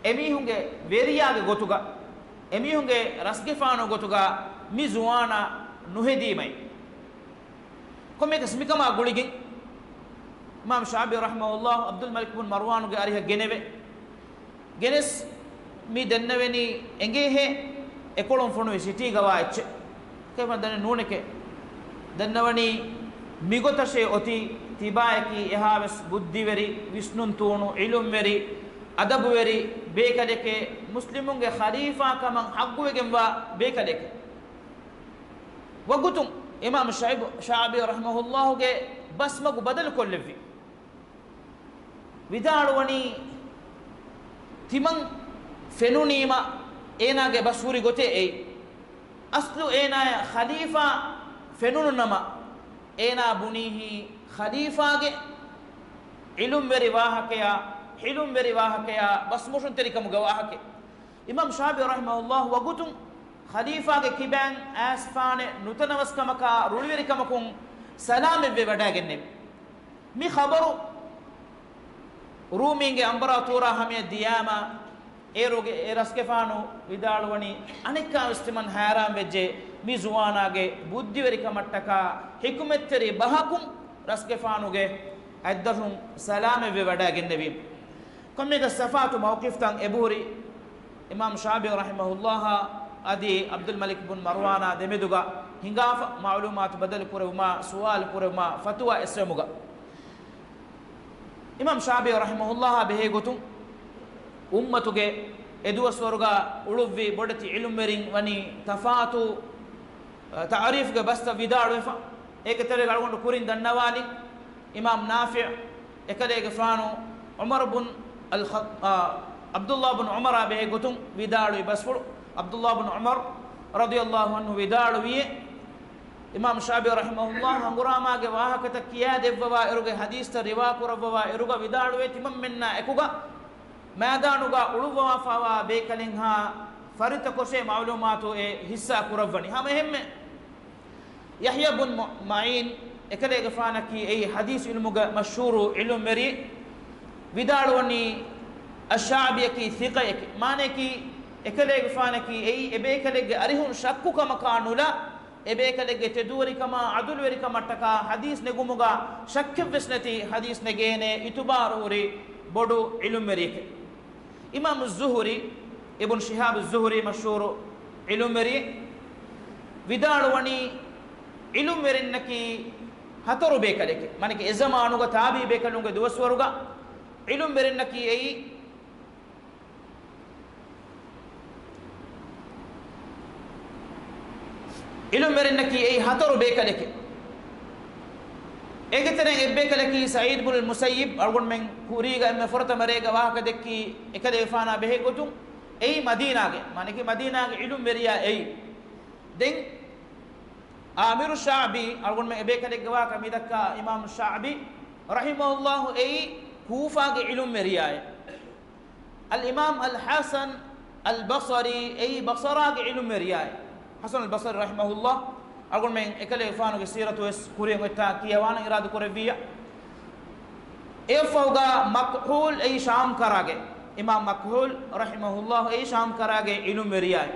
އެމީހުންގެ ވެރިޔާގެ ގޮތުގަ، އެމީހުންގެ ރަސްގެފާނު ގޮތުގަ މި ޒުވާނާ ނުހެދީމައި. ކޮންމެއަކަސް މިކަމާ ގުޅިގެން އިމާމް ޝާބީ ރަޙިމަހުﷲ ޢަބްދުލް މަލިކް ބުން މަރުވާނުގެ އަރިހަށް ގެނެވެ. ގެނެސް މި ދެންނެވެނީ އެނގޭހޭ އެކޮޅުން ފޮނުވި ސިޓީގަވާ އެއްޗެއް. ކެފަން ދަނެ ނޫނެކެ. ދެންނަވަނީ މިގޮތަށޭ އޮތީ ތިބާޔަކީ އެހާވެސް ބުއްދިވެރި، ވިސްނުންތޫނު، ޢިލުމްވެރި، އަދަބުވެރި ބޭކަލެކޭ، މުސްލިމުންގެ ޚަލީފާކަމަށް ޙައްޤުވެގެންވާ ބޭކަލެކޭ. ވަގުތުން އިމާމް ޝައިބު، ޝާބީ ރަޙިމަހުﷲގެ ބަސްމަގު ބަދަލުކޮށްލެއްވި. ވިދާޅުވަނީ، ތިމަން ފެނުނީމަ އޭނާގެ ބަސް ހުރި ގޮތެއް އެއީ. އަސްލު އޭނާޔަށް ޚަލީފާ ފެނުނުނަމަ، އޭނާ ބުނީހީ ޚަލީފާގެ ޢިލުމްވެރި ވާހަކަޔާ، ޙިލުމްވެރި ވާހަކަޔާ، ބަސްމޮށުންތެރިކަމުގެ ވާހަކަ. އިމާމް ޝާބީ ރަޙިމަހުﷲ ވަގުތުން ޚަލީފާގެ ކިބައިން އައިސްފާނެ ނުތަނަވަސްކަމަކާ ރުޅިވެރިކަމަކުން ސަލާމަތްވެ ވަޑައިގެންނެވި. މި ޚަބަރު ރޫމީންގެ އަނބަރާތޫރާ ހަމަޔަށް ދިޔާމަ، އޭރުގެ އެ ރަސްގެފާނު ވިދާޅުވަނީ، އަނެއްކާވެސް ތިމަން ހައިރާންވެއްޖެ މި ޒުވާނާގެ ބުއްދިވެރިކަމަށްޓަކާ ޙިކުމަތްތެރި ބަހަކުން ރަސްގެފާނުގެ އަތްދަށުން ސަލާމަތްވެ ވަޑައިގެންނެވީ. ކޮންމެއަކަސް ތަފާތު މައުޤިފްތައް އެބަހުރި އިމާމް ޝާބީ ރަޙިމަހުﷲ އަދި ޢަބްދުލް މަލިކް ބުން މަރުވާނާ ދެމެދުގަ ހިނގާފަ، މަޢުލޫމާތު ބަދަލު ކުރެވުމާ، ސުވާލު ކުރެވުމާ، ފަތުވާ އެއްސެވުމުގަ. އިމާމް ޝާބީ ރަޙިމަހުﷲ ބެހޭ ގޮތުން އުއްމަތުގެ އެ ދުވަސްވަރުގަ އުޅުއްވި ބޮޑެތި ޢިލުމްވެރިން ވަނީ ތަފާތު، އަ، ތަޢުރީފްގެ ބަސްތައް ވިދާޅުވެފަ. އޭގެ ތެރޭގަ އަޅުގަނޑު ކުރިން ދަންނަވާލި، އިމާމް ނާފިޢު، އެކަލޭގެފާނު ޢުމަރު ބުން އަލް ޚަ-، އާ، ޢަބްދުﷲ ބުން ޢުމަރާ ބެހޭ ގޮތުން ވިދާޅުވި ބަސްފުޅު، ޢަބްދުﷲ ބުން ޢުމަރު ރަޟިޔަﷲ ޢަންހު ވިދާޅުވިއޭ، އިމާމް ޝާބީ ރަޙިމަހުﷲ ހަނގުރާމާގެ ވާހަކަތައް ކިޔާ ދެއްވަވާ އިރުގެ ޙަދީޘްތައް ރިވާ ކުރައްވަވާ އިރުގަ ވިދާޅުވޭ، ތިމަންމެންނާ އެކުގަ މައިދާނުގަ އުޅުއްވަވާފަވާ ބޭކަލެއްހާ ފަރިތަކޮށޭ މަޢުލޫމާތު އެ ހިއްސާ ކުރައްވަނީ. ހަމަ އެހެންމެ ޔަޙްޔާ ބުން މަ-، މަޢީން، އެކަލޭގެފާނަކީ އެއީ ޙަދީޘް ޢިލްމުގެ މަޝްހޫރު ޢިލްމުވެރި، ވިދާޅުވަނީ، އައްޝާޢިބީއަކީ ޘިޤައެކޭ. މާނަޔަކީ، އެކަލޭގެފާނަކީ އެއީ އެބޭކަލެއްގެ އަރިހުން ޝައްކުކަމަކާ ނުލާ، އެބޭކަލެއްގެ ތެދުވެރިކަމާ، ޢަދުލުވެރިކަމަށްޓަކާ ޙަދީޘް ނެގުމުގަ ޝައްކެއްވެސް ނެތި ޙަދީޘް ނެގޭނެ އިތުބާރު ހުރި ބޮޑު ޢިލްމުވެރިއެކޭ. އިމާމު ޒުހުރީ، އިބުން ޝިހާބު ޒުހުރީ މަޝްހޫރު ޢިލްމުވެރި، ވިދާޅުވަނީ، ޢިލްމުވެރިންނަކީ ހަތަރު ބޭކަލެކޭ. މާނައަކީ އެ ޒަމާނުގަ ތާބިޢީ ބޭކަލުންގެ ދުވަސްވަރުގަ ޢިލްމުވެރިންނަކީ އެއީ، ޢިލްމުވެރިންނަކީ އެއީ ހަތަރު ބޭކަލެކޭ. އޭގެ ތެރެއިން އެއްބޭކަލަކީ ސަޢީދު ބުނުލް މުސައްޔިބް، އަޅުގަނޑުމެން ކުރީގަ އެންމެ ފުރަތަމަ ރޭގަ ވާހަކަ ދެއްކީ އެކަލޭގެފާނާ ބެހޭ ގޮތުން. އެއީ މަދީނާގެ، މާނައަކީ މަދީނާގެ ޢިލްމުވެރިޔާ އެއީ. ދެން ޢާމިރު ޝަޢްބީ، އަޅުގަނޑުމެން އެބޭކަލެއްގެ ވާހަކަ މިދައްކާ އިމާމު ޝަޢްބީ ރަޙިމަހުﷲ އެއީ ކޫފާގެ ޢިލްމުވެރިޔާއޭ. އަލްއިމާމް އަލްޙަސަން އަލްބަޞަރީ އެއީ ބަޞަރާގެ ޢިލްމުވެރިޔާއޭ. ޙަސަން އަލްބަޞަރީ ރަޙިމަހުﷲ، އަޅުގަނޑުމެން އެކަލޭގެފާނުގެ ސީރަތުވެސް ކުރިއަށް އޮތްތާ ކިޔަވާނަން އިރާދަކުރެއްވިއްޔާ. އެއަށްފަހުގަ މަކްޙޫލް އެއީ ޝާމްކަރާގެ، އިމާމް މަކްޙޫލް ރަޙިމަހުﷲ އެއީ ޝާމްކަރާގެ ޢިލްމުވެރިޔާއޭ.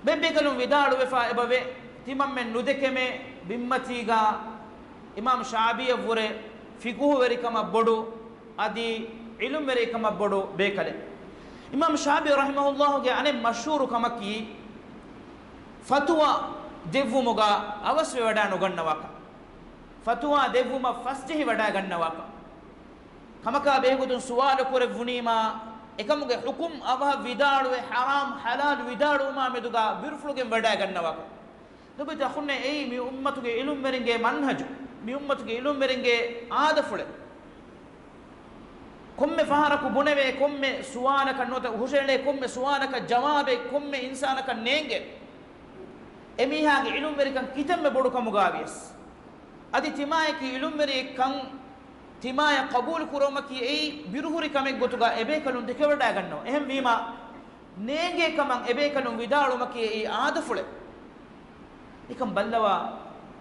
ބޭބޭކަލުން ވިދާޅުވެފަ އެބަވޭ، ތިމަންމެން ނުދެކެމޭ ބިންމަތީގަ އިމާމް ޝަޢްބީއަށްވުރެ ފިޤުހުވެރިކަމަށް ބޮޑު، އަދި ޢިލްމުވެރިކަމަށް ބޮޑު ބޭކަލެއް. އިމާމް ޝަޢްބީ ރަޙިމަހުﷲގެ އަނެއް މަޝްހޫރު ކަމަކީ، ފަތުވާ ދެއްވުމުގަ އަވަސްވެވަޑައިނުގަންނަވާކަން. ފަތުވާ ދެއްވުމަށް ފަސްޖެހިވަޑައިގަންނަވާކަން. ކަމަކާ ބެހޭގޮތުން ސުވާލު ކުރެއްވުނީމާ، އެކަމުގެ ޙުކުމް އަވަހަށް ވިދާޅުވެ، ޙަރާމް ޙަލާލު ވިދާޅުވުމާ މެދުގަ ބިރުފުޅުގެން ވަޑައިގަންނަވާކަށް. ލޮބުވެތި އަޚުންނޭ، އެއީ މި އުއްމަތުގެ ޢިލްމުވެރިންގެ މަންހަޖު، މި އުއްމަތުގެ ޢިލްމުވެރިންގެ އާދަފުޅެއް. ކޮންމެ ފަހަރަކު ބުނެވޭ، ކޮންމެ ސުވާލަކަށް ނުވަތަ ހުށައެޅޭ، ކޮންމެ ސުވާލަކަށް ޖަވާބެއް ކޮންމެ އިންސާނަކަށް ނޭނގޭ. އެމީހާގެ ޢިލްމުވެރިކަން ކިތަންމެ ބޮޑު ކަމުގަވިޔަސް، އަދި ތިމާޔަކީ ޢިލްމުވެރިއެއްކަން ތިމާޔަށް ޤަބޫލު ކުރުވުމަކީ އެއީ ބިރުހުރި ކަމެއް ގޮތުގަ އެބޭކަލުން ދެކެވަޑައިގަންނަވާ. އެހެންވީމާ، ނޭނގޭ ކަމަށް އެބޭކަލުން ވިދާޅުވުމަކީ އެއީ އާދަފުޅެއް. ނިކަން ބައްލަވާ،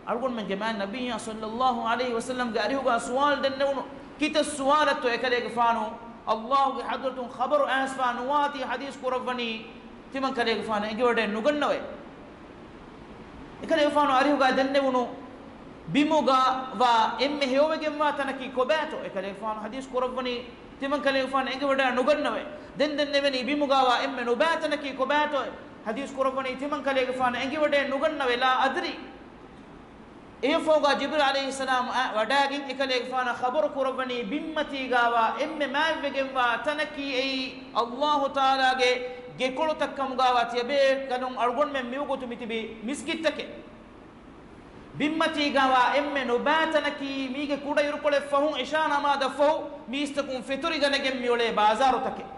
އަޅުގަނޑުމެންގެ މާތް ނަބިއްޔާ ޞައްލައްލާހު ޢަލައިހި ވަސައްލަމްގެ އަރިހުގަ ސުވާލު ދެންނެވުނު ކިތައް ސުވާލަށްތޯ އެކަލޭގެފާނު އައްލާހުގެ ޙަޟްރަތުން ޚަބަރު އައިސްފާ ނުވާތީ ޙަދީޘް ކުރައްވަނީ ތިމަން ކަލޭގެފާނަށް އެނގިވަޑައެއް ނުގަންނަވައި. އެކަލޭގެފާނު އަރިހުގަ ދެންނެވުނު ބިމުގަ ވާ އެންމެ ހެޔޮވެގެންވާ ތަނަކީ ކޮބާތޯ؟ އެކަލޭގެފާނު ޙަދީޘް ކުރައްވަނީ ތިމަން ކަލޭގެފާނަށް އެނގިވަޑައެއް ނުގަންނަވައި. ދެން ދެންނެވެނީ ބިމުގަ ވާ އެންމެ ނުބައި ތަނަކީ ކޮބާތޯ؟ ޙަދީޘް ކުރައްވަނީ ތިމަން ކަލޭގެފާނަށް އެނގިވަޑައެއް ނުގަންނަވައި، ލާ އަދްރީ. އެއަށްފަހުގަ ޖިބްރީލް ޢަލައިހިއްސަލާމް އަ، ވަޑައިގެން އެކަލޭގެފާނަށް ޚަބަރު ކުރައްވަނީ ބިންމަތީގަވާ އެންމެ މާތްވެގެންވާ ތަނަކީ އެއީ އައްލާހު ތަޢާލާގެ ގެކޮޅުތައް ކަމުގަވާ ތިޔަބޭކަލުން އަޅުގަނޑުމެން މިވަގުތު މިތިބި މިސްކިތްތަކެއް. ބިންމަތީގަވާ އެންމެ ނުބައި ތަނަކީ މީގެ ކުޑައިރުކޮޅެއް ފަހުން އިޝާ ނަމާދަށް ފަހު މީސްތަކުން ފެތުރިގަނެގެން މިއުޅޭ ބާޒާރުތަކެއް.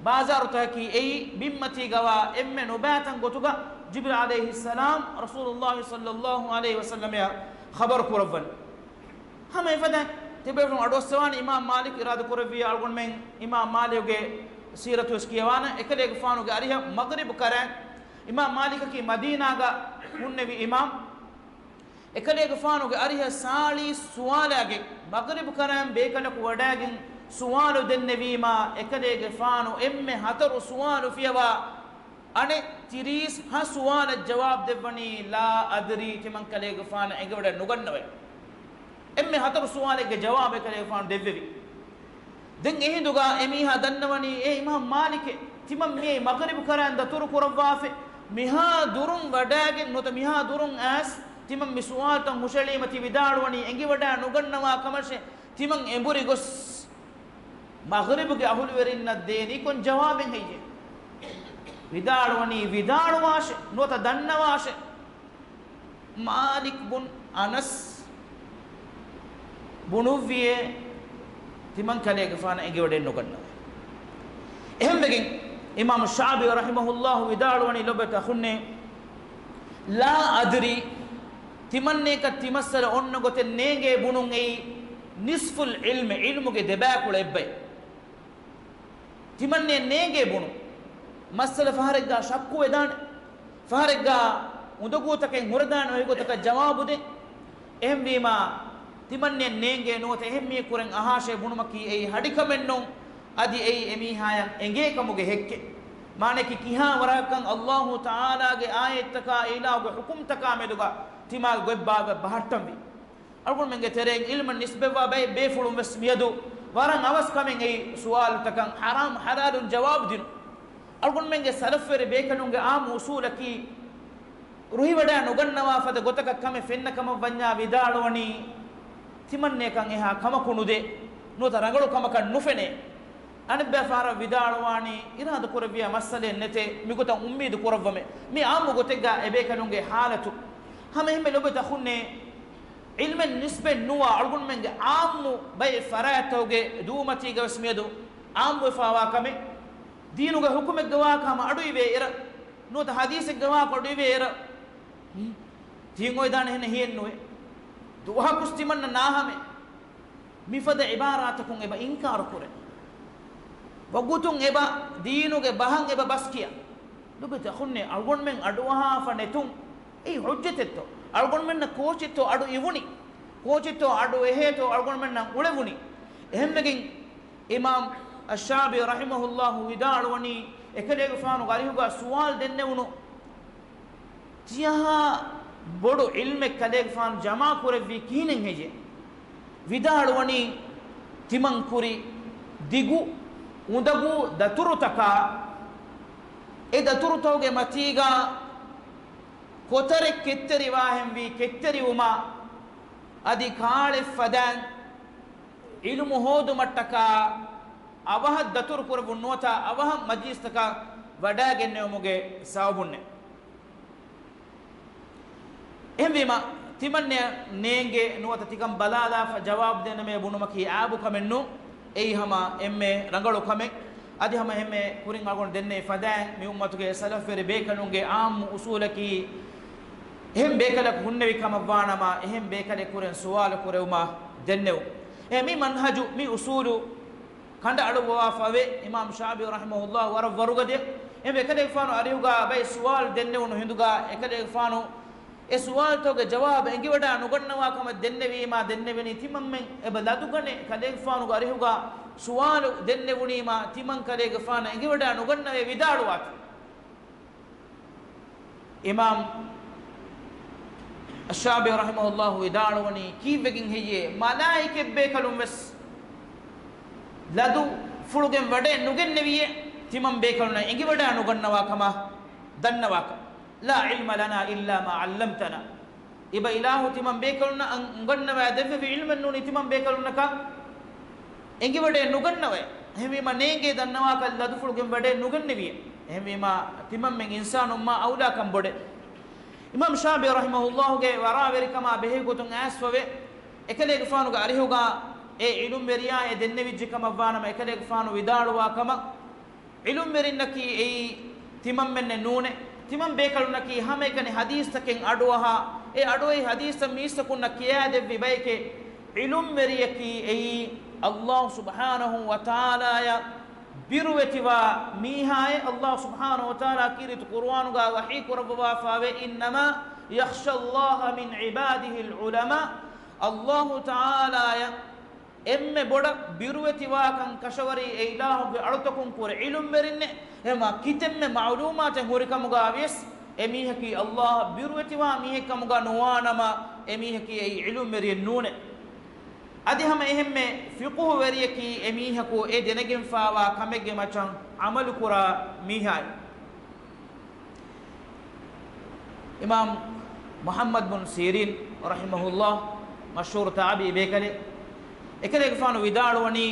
ބާޒާރުތަކަކީ އެއީ ބިންމަތީގަވާ އެންމެ ނުބައިތަން ގޮތުގަ ޖިބްރީލް ޢަލައިހިއްސަލާމް ރަސޫލުﷲ ޞައްލަﷲ ޢަލައިހި ވަސައްލަމައަށް ޚަބަރު ކުރައްވަން. ހަމަ އެފަދަ ތިބޭފުޅުން އަޑުއައްސަވާނެ އިމާމް މާލިކް އިރާދަ ކުރެއްވިޔާ އަޅުގަނޑުމެން އިމާމް މާލިކުގެ ސީރަތުވެސް ކިޔަވާނަ. އެކަލޭގެފާނުގެ އަރިހަށް މަޣްރިބު ކަރަން އިމާމް މާލިކަކީ މަދީނާގަ ހުންނެވި އިމާމް. އެކަލޭގެފާނުގެ އަރިހަށް ސާޅީސް ސުވާލާގެ މަޣްރިބު ކަރަން ބޭކަލަކު ވަޑައިގެން ސުވާލު ދެންނެވީމާ، އެކަލޭގެފާނު އެންމެ ހަތަރު ސުވާލު ފިޔަވާ އަނެއް ތިރީސް ހަ ސުވާލަށް ޖަވާބު ދެއްވަނީ، ލާ އަދްރީ، ތިމަން ކަލޭގެފާނަށް އެނގިވަޑައެއް ނުގަންނަވައި. އެންމެ ހަތަރު ސުވާލެއްގެ ޖަވާބެއް ކަލޭގެފާނު ދެއްވެވި. ދެން އެހިނދުގަ އެމީހާ ދަންނަވަނީ، އޭ އިމާމް މާލިކޭ، ތިމަން މިއީ މަޣްރިބު ކަރަން ދަތުރު ކުރައްވާފަ، މިހާ ދުރުން ވަޑައިގެން ނުވަތަ މިހާ ދުރުން އައިސް ތިމަން މި ސުވާލުތައް ހުށައެޅީމަ ތި ވިދާޅުވަނީ އެނގިވަޑައެއް ނުގަންނަވާ ކަމަށޭ. ތިމަން އެނބުރި ގޮސް މަޣްރިބުގެ އަހުލުވެރިންނަށް ދޭނީ ކޮން ޖަވާބެއް ހެއްޔޭ؟ ވިދާޅުވަނީ ވިދާޅުވާށޭ، ނުވަތަ ދަންނަވާށޭ. މާލިކް ބުން އަނަސް ބުނުއްވިއޭ، ތިމަން ކަލޭގެފާނަށް އެނގިވަޑައެއް ނުގަންނަވައި. އެހެންވެގެން އިމާމު ޝާބި ރަޙިމަހުﷲ ވިދާޅުވަނީ، ލޮބުވެތި އަޚުންނޭ، ލާ އަދްރީ، ތިމަންނޭކަށް ތިމައްސަލަ އޮންނަ ގޮތެއް ނޭނގޭ ބުނުން އެއީ ނިޞްފުލް ޢިލްމި، ޢިލްމުގެ ދެބައިކުޅަ އެއްބައެއް. ތިމަންނޭ ނޭނގޭ ބުނު. މައްސަލަ ފަހަރެއްގާ ޝައްކު ވެދާނެ. ފަހަރެއްގާ އުނދަގޫތަކެއް ހުރެދާނެ އޮތް ގޮތަކަށް ޖަވާބު ދޭ. އެހެންވީމާ، ތިމަންނޭ ނޭނގޭ ނުވަތަ އެހެން މީހެއް ކުރެން އަހާށޭ ބުނުމަކީ އެއީ ހަޑިކަމެއް ނޫން. އަދި އެއީ އެމީހާޔަށް އެނގޭ ކަމުގެ ހެއްކެއް. މާނައަކީ ކިހާ ވަރަކަށް އައްލާހު ތަޢާލާގެ އާޔަތްތަކާ އިލާހުގެ ޙުކުމްތަކާ މެދުގަ ތިމާގެ ގޮތްބާވަ ބަހައްޓަންވީ. އަޅުގަނޑުމެންގެ ތެރެއިން ޢިލްމަށް ނިސްބަތްވާ ބައެއް ބޭފުޅުން ވެސް މިއަދު ވަރަށް އަވަސް ކަމެއް އެއީ ސުވާލުތަކަށް ޙަރާމް ޙަލާލުން ޖަވާބު ދިނުން. އަޅުގަނޑުމެންގެ ސަލަފުވެރި ބޭކަލުންގެ ޢާއްމު އުޞޫލަކީ، ރުހިވަޑައި ނުގަންނަވާ ފަދަ ގޮތަކަށް ކަމެއް ފެންނަ ކަމަށް ވަންޏާ ވިދާޅުވަނީ، ތިމަންނޭކަން އެހާ ކަމަކު ނުދޭ، ނުވަތަ ރަނގަޅު ކަމަކަށް ނުފެނޭ. އަނެއްބައި ފަހަރަށް ވިދާޅުވާނީ، އިރާދަ ކުރެއްވިޔާ މައްސަލައެއް ނެތޭ، މިގޮތަށް އުއްމީދު ކުރައްވަމޭ. މި ޢާއްމު ގޮތެއްގަ އެބޭކަލުންގެ ޙާލަތު. ހަމައެހެންމެ ލޮބުވެތި އަޚުންނޭ، ޢިލްމެއް ނިސްބަތް ނުވާ އަޅުގަނޑުމެންގެ ޢާއްމު ބައެއް ފަރާތްތަކުގެ ދުވުމަތީގަވެސް މިއަދު ޢާއްމުވެފައިވާ ކަމެއް، ދީނުގެ ޙުކުމެއްގަވާ ކަމަށް އަޑުއިވޭ އެރަށް، ނުވަތަ ޙަދީޘެއްގަވާ އަޑުއިވޭ އެރަށް، ހުން، ތީން އޮތްދާނެ ހެން ހިއެއްނުވޭ. ދުވަހަކުސް ތިމަންނަ ނާހަމޭ. މިފަދަ ޢިބާރާތަކުން އެބަ އިންކާރު ކުރޭ. ވަގުތުން އެބަ ދީނުގެ ބަހަށް އެބަ ބަސްކިޔާ. ލޮބުވެތި އަޚުންނޭ، އަޅުގަނޑުމެން އަޑުއަހާފަ ނެތުން އެއީ ޙުއްޖަތެއްތޯ؟ އަޅުގަނޑުމެންނަށް ކޯޗެއްތޯ އަޑު އިވުނީ؟ ކޯޗެއްތޯ އަޑު އެހޭތޯ އަޅުގަނޑުމެންނަށް އުޅެވުނީ؟ އެހެންވެގެން އިމާމް އައްޝާބީ ރަޙިމަހުﷲ ވިދާޅުވަނީ، އެކަލޭގެފާނުގެ އަރިހުގަ ސުވާލު ދެންނެވުނު ތިޔަހާ ބޮޑު ޢިލްމެއް ކަލޭގެފާނު ޖަމާކުރެއްވީ ކިހިނެއް ހެއްޔޭ؟ ވިދާޅުވަނީ، ތިމަން ކުރި ދިގު އުނދަގޫ ދަތުރުތަކާ، އެ ދަތުރުތަކުގެ މަތީގަ ކޮތަރެއް ކެތްތެރިވާހެންވީ ކެތްތެރިވުމާ، އަދި ކާޅެއް ފަދައިން ޢިލްމު ހޯދުމަށްޓަކާ އަވަހަށް ދަތުރު ކުރެވުން ނުވަތަ އަވަހަށް މަޖިލިސްތަކަށް ވަޑައިގެންނެވުމުގެ ސަބަބުންނޭ. އެހެންވީމަ، ތިމަންނެ ނޭނގޭ ނުވަތަ ތިކަން ބަލާލާފަ ޖަވާބު ދޭނަމޭ ބުނުމަކީ އާބު ކަމެއް ނޫން. އެއީ ހަމަ އެންމެ ރަނގަޅު ކަމެއް. އަދި ހަމަ އެންމެ ކުރިން އަޅުގަނޑު ދެންނެވި ފަދައިން މި އުއްމަތުގެ ސަލަފުވެރި ބޭކަލުންގެ އާއްމު އުސޫލަކީ، އެހެން ބޭކަލަކު ހުންނެވި ކަމަށްވާނަމަ، އެހެން ބޭކަލެއް ކުރެން ސުވާލު ކުރެވުމަށް ދެންނެވު. އެ މި މަންހަޖު، މި އުސޫލު ކަނޑައަޅުއްވަވާފަވޭ. އިމާމް ޝާބި ރަޙިމަހުﷲ ވަރަށް ވަރުގަދަ. އެ އެކަލޭގެފާނު އަރިހުގަ ބައެއް ސުވާލު ދެންނެވުނު ހިނދުގަ، އެކަލޭގެފާނު އެ ސުވާލުތަކުގެ ޖަވާބު އެނގިވަޑައި ނުގަންނަވާ ކަމަށް ދެންނެވީމާ، ދެންނެވެނީ ތިމަންމެން އެބަ ލަދުގަނެ ކަލޭގެފާނުގެ އަރިހުގަ ސުވާލު ދެންނެވުނީމާ ތިމަންކަލޭގެފާނަށް އެނގިވަޑާ ނުގަންނަވޭ ވިދާޅުވާތި. އިމާމް އައްޝާބީ ރަޙިމަހުﷲ ވިދާޅުވަނީ، ކީއްވެގެން ހެއްޔޭ މަލާއިކަތްބޭކަލުން ވެސް ލަދު ފުޅުގެން ވަޑައެއް ނުގެންނެވިއޭ ތިމަން ބޭކަލުންނަށް އެނގިވަޑާ ނުގަންނަވާ ކަމަށް ދަންނަވާކަށް؟ لا علم لنا إلا ما علمتنا. އިބަ އިލާހު ތިމަން ބޭކަލުންނަށް އަން-، އުނގަންނަވާ ދެއްވެވި ޢިލްމެއް ނޫނީ ތިމަން ބޭކަލުންނަކަށް އެނގިވަޑައެއް ނުގަންނަވައެ. އެހެންވީމާ ނޭނގޭ ދަންނަވާކަށް ލަދުފުޅުގެން ވަޑައެއް ނުގެންނެވިއެ. އެހެންވީމާ ތިމަންމެން އިންސާނުން މާ އައުލާކަން ބޮޑެ. އިމާމް ޝާބި ރަޙިމަހުﷲގެ ވަރާވެރިކަމާ ބެހޭގޮތުން އައިސްފަވެ، އެކަލޭގެފާނުގެ އަރިހުގާ އެ ޢިލުމްވެރިޔާ އެ ދެންނެވިއްޖެ ކަމަށްވާނަމަ، އެކަލޭގެފާނު ވިދާޅުވާ ކަމަށް، ޢިލުމްވެރިންނަކީ އެއީ ތިމަންމެންނެއް ނޫނޭ. ތިމަން ބޭކަލުންނަކީ ހަމައެކަނި ޙަދީޘްތަކެއް އަޑުއަހާ، އެ އަޑުއެހި ޙަދީޘްތައް މީސްތަކުންނަށް ކިޔާދެއްވި ބައެކޭ. ޢިލުމްވެރިޔަކީ އެއީ ﷲ ސުބްޙާނަހޫ ވަތަޢާލާޔަށް ބިރުވެތިވާ މީހާއޭ. ﷲ ސުބްޙާނަހޫ ވަތަޢާލާ ކީރިތި ޤުރުއާނުގާ ވަޙީ ކުރައްވަވާފައިވޭ، إنما يخشى الله من عباده العلماء. ﷲ ތަޢާލާޔަށް އެންމެ ބޮޑަށް ބިރުވެތިވާކަން ކަށަވަރީ އެ އިލާހުގެ އަޅުތަކުން ކުރެ ޢިލުމްވެރިންނޭ. އެހެންވީމާ ކިތަންމެ މަޢުލޫމާތެއް ހުރިކަމުގާ ވިޔަސް، އެމީހަކީ ﷲ ބިރުވެތިވާ މީހެއްކަމުގާ ނުވާނަމަ، އެމީހަކީ އެއީ ޢިލުމްވެރިއެއް ނޫނޭ. އަދި ހަމަ އެހެންމެ ފިޤުހުވެރިޔަކީ އެމީހަކު އެ ދެނެގެންފާވާ ކަމެއްގެ މައްޗަށް ޢަމަލުކުރާ މީހާއެއް. އިމާމް މުޙައްމަދު ބުން ސީރީން ރަޙިމަހުﷲ މަޝްހޫރު ތާބިޢީ ބޭކަލެއް. އެކަލޭގެފާނު ވިދާޅުވަނީ،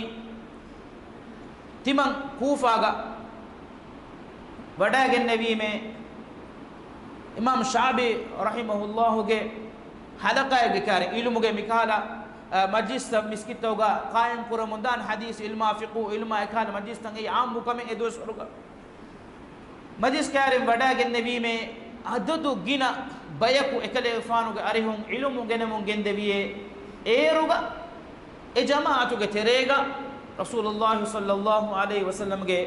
ތިމަން ކޫފާގަ ވަޑައިގެންނެވީމޭ، އިމާމް ޝާބި ރަޙިމަހުﷲގެ ޙަލަޤާއެއްގެ ކާރި ޢިލްމުގެ މިކަހަލަ، އަ، މަޖްލިސްތައް މިސްކިތްތަކުގަ ޤާއިމް ކުރަމުން ދާން ޙަދީޘް ޢިލްމާ ފިޤުހު ޢިލްމާ އެކަހަލަ މަޖްލިސްތައް އެއީ ޢާއްމު ކަމެއް އެ ދުވަސްވަރުގަ. މަޖިލިސް ކާރިން ވަޑައިގެންނެވީމޭ، އަދަދު ގިނަ ބަޔަކު އެކަލޭގެފާނުގެ އަރިހުން ޢިލްމު ގެނެމުން ގެންދެވިއޭ. އޭރުގަ އެ ޖަމާޢަތުގެ ތެރޭގަ ރަސޫލުﷲ ޞައްލަﷲ ޢަލައިހި ވަސައްލަމްގެ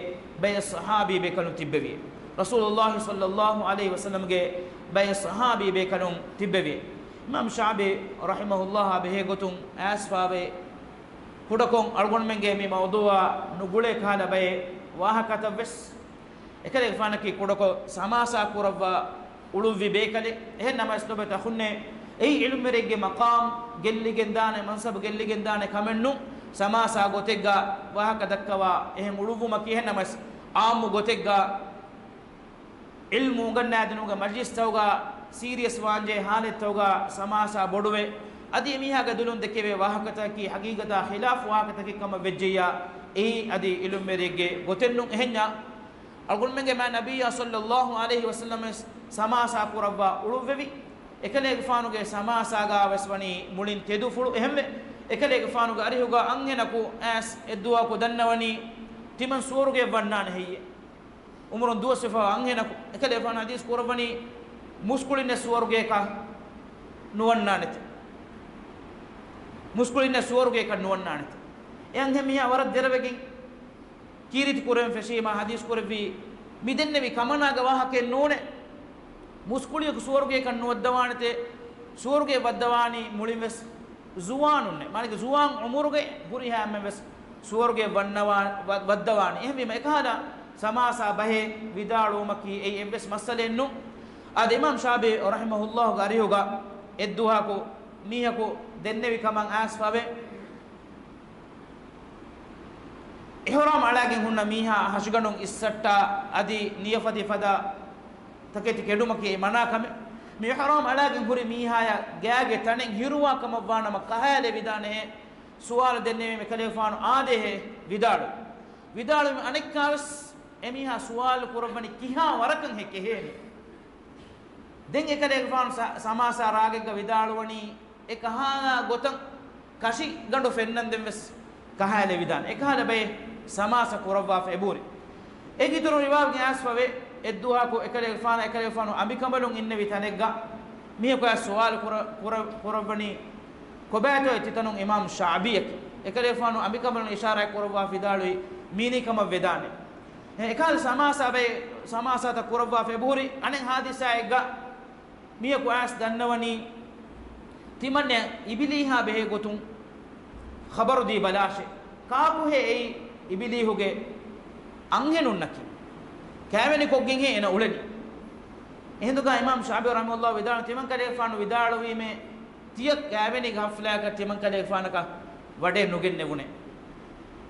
ބައެއް ޞަޙާބީ ބޭކަލުން ތިއްބެވިއޭ. ރަސޫލުﷲ ޞައްލަﷲ ޢަލައިހި ވަސައްލަމްގެ ބައެއް ޞަޙާބީ ބޭކަލުން ތިއްބެވިއޭ. އިމާމް ޝާބި ރަޙިމަހުﷲ އާ ބެހޭ ގޮތުން އައިސްފާވޭ. ކުޑަކޮށް އަޅުގަނޑުމެންގެ މި މައުޟޫޢާ ނުގުޅޭ ކަހަލަ ބައެއް ވާހަކަތައް ވެސް އެކަލޭގެފާނަކީ ކުޑަކޮށް ސަމާސާ ކުރައްވާ އުޅުއްވި ބޭކަލެއް. އެހެން ނަމަވެސް ލޮބުވެތި އަޚުންނޭ، އެއީ ޢިލްމުވެރިއެއްގެ މަޤާމް ގެއްލިގެންދާނެ، މަންސަބު ގެއްލިގެންދާނެ ކަމެއް ނޫން. ސަމާސާ ގޮތެއްގަ ވާހަކަ ދައްކަވާ އެހެން އުޅުއްވުމަކީ. އެހެން ނަމަވެސް އާއްމު ގޮތެއްގަ ޢިލްމު އުނގަންނާދިނުމުގެ މަޖްލިސްތަކުގަ ސީރިއަސް ވާންޖެހޭ ޙާލަތްތަކުގަ ސަމާސާ ބޮޑުވެ، އަދި އެމީހާގެ ދުލުން ދެކެވޭ ވާހަކަތަކަކީ ޙަޤީޤަތާ ޚިލާފު ވާހަކަތަކެއް ކަމަށް ވެއްޖެއްޔާ، އެއީ އަދި ޢިލްމުވެރިއެއްގެ ގޮތެއް ނޫން. އެހެންޏާ، އަޅުގަނޑުމެންގެ މާތް ނަބިއްޔާ ޞައްލަﷲ ޢަލައިހި ވަސައްލަމަ ސަމާސާ ކުރައްވާ އުޅުއްވެވި، އެކަލޭގެފާނުގެ ސަމާސާގާ ވެސް ވަނީ މުޅިން ތެދުފުޅު. އެހެންވެ، އެކަލޭގެފާނުގެ އަރިހުގަ އަންހެނަކު އައިސް އެއްދުވަހަކު ދަންނަވަނީ ތިމަން ސުވަރުގެއަށް ވަންނާނެ ހެއްޔޭ؟ އުމުރުން ދުވަސްވެފަ އަންހެނަކު. އެކަލޭގެފާނު ޙަދީޘް ކުރައްވަނީ މުސްކުޅިންނެއް ސުވަރުގޭކަށް ނުވަންނާނެތެ. މުސްކުޅިންނެއް ސުވަރުގޭކަށް ނުވަންނާނެތެ. އެ އަންހެންމީހާ ވަރަށް ދެރަވެގެން ކީރިތި ކުރެވެން ފެށީމާ ޙަދީޘް ކުރެއްވީ، މި ދެންނެވި ކަމަނާގެ ވާހަކައެއް ނޫނޭ. މުސްކުޅިޔަކު ސުވަރުގޭކަށް ނުވައްދަވާނެތެ. ސުވަރުގޭ ވައްދަވާނީ މުޅިން ވެސް ޒުވާނުންނޭ. މާނައީ ޒުވާން އުމުރުގައި ހުރިހާ އެންމެން ވެސް ސުވަރުގޭ ވަންނަވާ-، ވަ-، ވައްދަވާނީ. އެހެންވީމަ އެކަހަލަ ސަމާސާ ބަހެއް ވިދާޅުވުމަކީ އެއީ އެއްވެސް މައްސަލައެއް ނޫން. އާދެ، އިމާމް ޝާބިޢީ ރަޙިމަހުﷲގެ އަރިހުގަ އެއްދުވަހަކު މީހަކު ދެންނެވި ކަމަށް އައިސްފަވޭ. އިޙްރާމް އަޅާގެން ހުންނަ މީހާ ހަށިގަނޑުން އިއްސައްޓާ އަދި ނިޔަފަދި ފަދަ ތަކެތި ކެޑުމަކީ މަނާ ކަމެއް. މި އިޙްރާމް އަޅާގެން ހުރި މީހާޔަށް ގާގެ ތަނެއް ހިރުވާ ކަމަށްވާނަމަ ކަހައިލެވިދާނެހޭ ސުވާލު ދެންނެވީމަ އެކަލޭގެފާނު އާދޭހޭ ވިދާޅުވި. ވިދާޅުވީމަ އަނެއްކާވެސް އެމީހާ ސުވާލު ކުރައްވަނީ ކިހާ ވަރަކަށްހޭ ކެހޭނީ. ދެން އެކަލޭގެފާނު ސަ-، ސަމާސާ ރާގެއްގަ ވިދާޅުވަނީ، އެ ކަހާ ގޮތަށް ކަށިގަނޑު ފެންނަންދެން ވެސް ކަހާލެވިދާނެ. އެކަހަލަ ބައެއް ސަމާސާ ކުރައްވާފަ އެބަހުރި. އޭގެ އިތުރު ރިވާވެގެން އައިސްފަވޭ، އެއްދުވަހަކު އެކަލޭގެފާނާ އެކަލޭގެފާނު އަނބިކަނބަލުން އިންނެވި ތަނެއްގަ މީހަކު އައިސް ސުވާލު ކުރަ-، ކުރަ-، ކުރައްވަނީ، ކޮބާތޯ އެ ތިތަނުން އިމާމް ޝަޢުބީއަކީ؟ އެކަލޭގެފާނު އަނބިކަނބަލުން އިޝާރާތް ކުރައްވާ ވިދާޅުވީ، މީނީ ކަމަށް ވެދާނެ. އެކަހަލަ ސަމާސާ ބައެއް ސަމާސާތައް ކުރައްވާފަ އެބަހުރި. އަނެއް ހާދިސާއެއްގަ މީހަކު އައިސް ދަންނަވަނީ، ތިމަންނެ އިބިލީހާ ބެހޭ ގޮތުން ޚަބަރުދީ ބަލާށޭ. ކާކުހޭ އެއީ އިބިލީހުގެ އަންހެނުންނަކީ. ކައިވެނިކޮށްގެންހޭ އޭނަ އުޅެނީ. އެހިނދުގަ އިމާމް ޝާބި ރަޙިމަހުﷲ ވިދާޅު، ތިމަންކަލޭގެފާނު ވިދާޅުވީމޭ، ތިޔަ ކައިވެނިގެ ހަފްލާއަކަށް ތިމަންކަލޭގެފާނަކަށް ވަޑައެއް ނުގެންނެވުނޭ.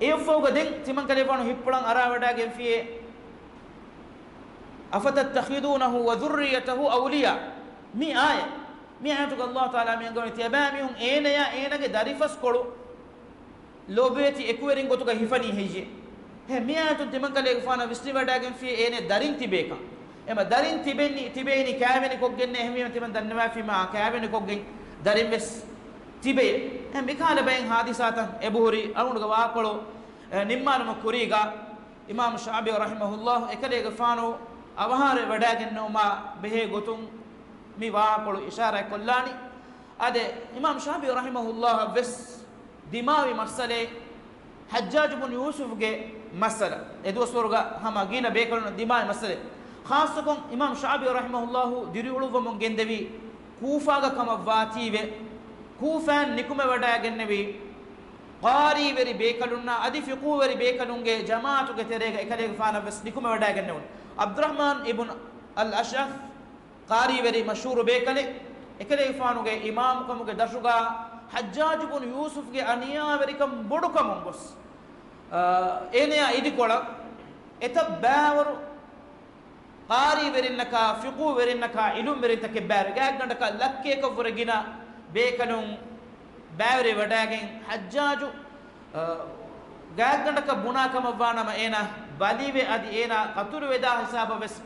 އެއަށްފަހުގަ ދެން ތިމަންކަލޭގެފާނު ހިތްޕުޅަށް އަރާވަޑައިގެންފިޔޭ، أفتتخذونه وذريته أولياء. މި އާޔަތް، މި އާޔަތުގަ ﷲ ތަޢާލާ މި އަންގަވަނީ ތިޔަބައިމީހުން އޭނަޔާ އޭނަގެ ދަރިފަސްކޮޅު ލޯބިވެތި އެކުވެރިން ގޮތުގަ ހިފަނީ ހެއްޔޭ؟ ހެ، މި އާޔަތުން ތިމަންކަލޭގެފާނަށް ވިސްނިވަޑައިގެންފިޔޭ އޭނަ ދަރިން ތިބޭކަން. އެމަ ދަރިން ތިބެނީ، ތިބޭނީ ކައިވެނިކޮށްގެންނޭ، އެހެންވީމަ ތިމަން ދަންނަވާފީމާ ކައިވެނިކޮށްގެން ދަރިން ވެސް ތިބެޔޭ. ހެ، މިކަހަލަ ބައެއް ހާދިސާތައް އެބަހުރި އަޅުގަނޑުގެ ވާކޮޅު، އެ، ނިންމާލުމަށް ކުރީގަ، އިމާމް ޝާބި ރަޙިމަހުﷲ އެކަލޭގެފާނު އަވަހާރަވެވަޑައިގެންނެވުމާ ބެހޭ ގޮތުން މި ވާހަކަކޮޅު އިޝާރާތްކޮށްލާނީ. އާދެ، އިމާމް ޝާބި ރަޙިމަހުﷲ އަށް ވެސް ދިމާވި މައްސަލައެއް ޙައްޖާޖު ބުން ޔޫސުފްގެ މައްސަލަ. އެ ދުވަސްވަރުގަ ހަމަ ގިނަ ބޭކަލުންނަށް ދިމާވި މައްސަލައެއް. ޚާއްޞަކޮށް އިމާމް ޝާބި ރަޙިމަހުﷲ ދިރިއުޅުއްވަމުން ގެންދެވީ ކޫފާގަ ކަމަށްވާތީވެ، ކޫފާއިން ނިކުމެވަޑައިގެންނެވީ ޤާރީވެރި ބޭކަލުންނާ އަދި ފިޤުހުވެރި ބޭކަލުންގެ ޖަމާޢަތުގެ ތެރޭގަ އެކަލޭގެފާނަށް ވެސް ނިކުމެވަޑައިގެންނެވުނު. ޢަބްދުއްރަޙްމާން އިބްނު އަލް އަޝްޢަޘް ޤާރީވެރި މަޝްހޫރު ބޭކަލެއް، އެކަލޭގެފާނުގެ އިމާމުކަމުގެ ދަށުގަ ޙައްޖާޖު ބުން ޔޫސުފްގެ އަނިޔާވެރިކަން ބޮޑުކަމުން ގޮސް، އާ، އޭނަޔާ އިދިކޮޅަށް އެތައް ބައިވަރު ޤާރީވެރިންނަކާ، ފިޤުހުވެރިންނަކާ، ޢިލްމުވެރިންތަކެއް ބައިވެރި ގާތްގަނޑަކަށް ލައްކައަކަށްވުރެ ގިނަ ބޭކަލުން ބައިވެރިވެވަޑައިގެން ޙައްޖާޖު، އަ، ގާތްގަނޑަކަށް ބުނާ ކަމަށްވާނަމަ އޭނާ ބަލިވެ އަދި އޭނާ ޤަތުލުވެދާ ހިސާބަށް ވެސް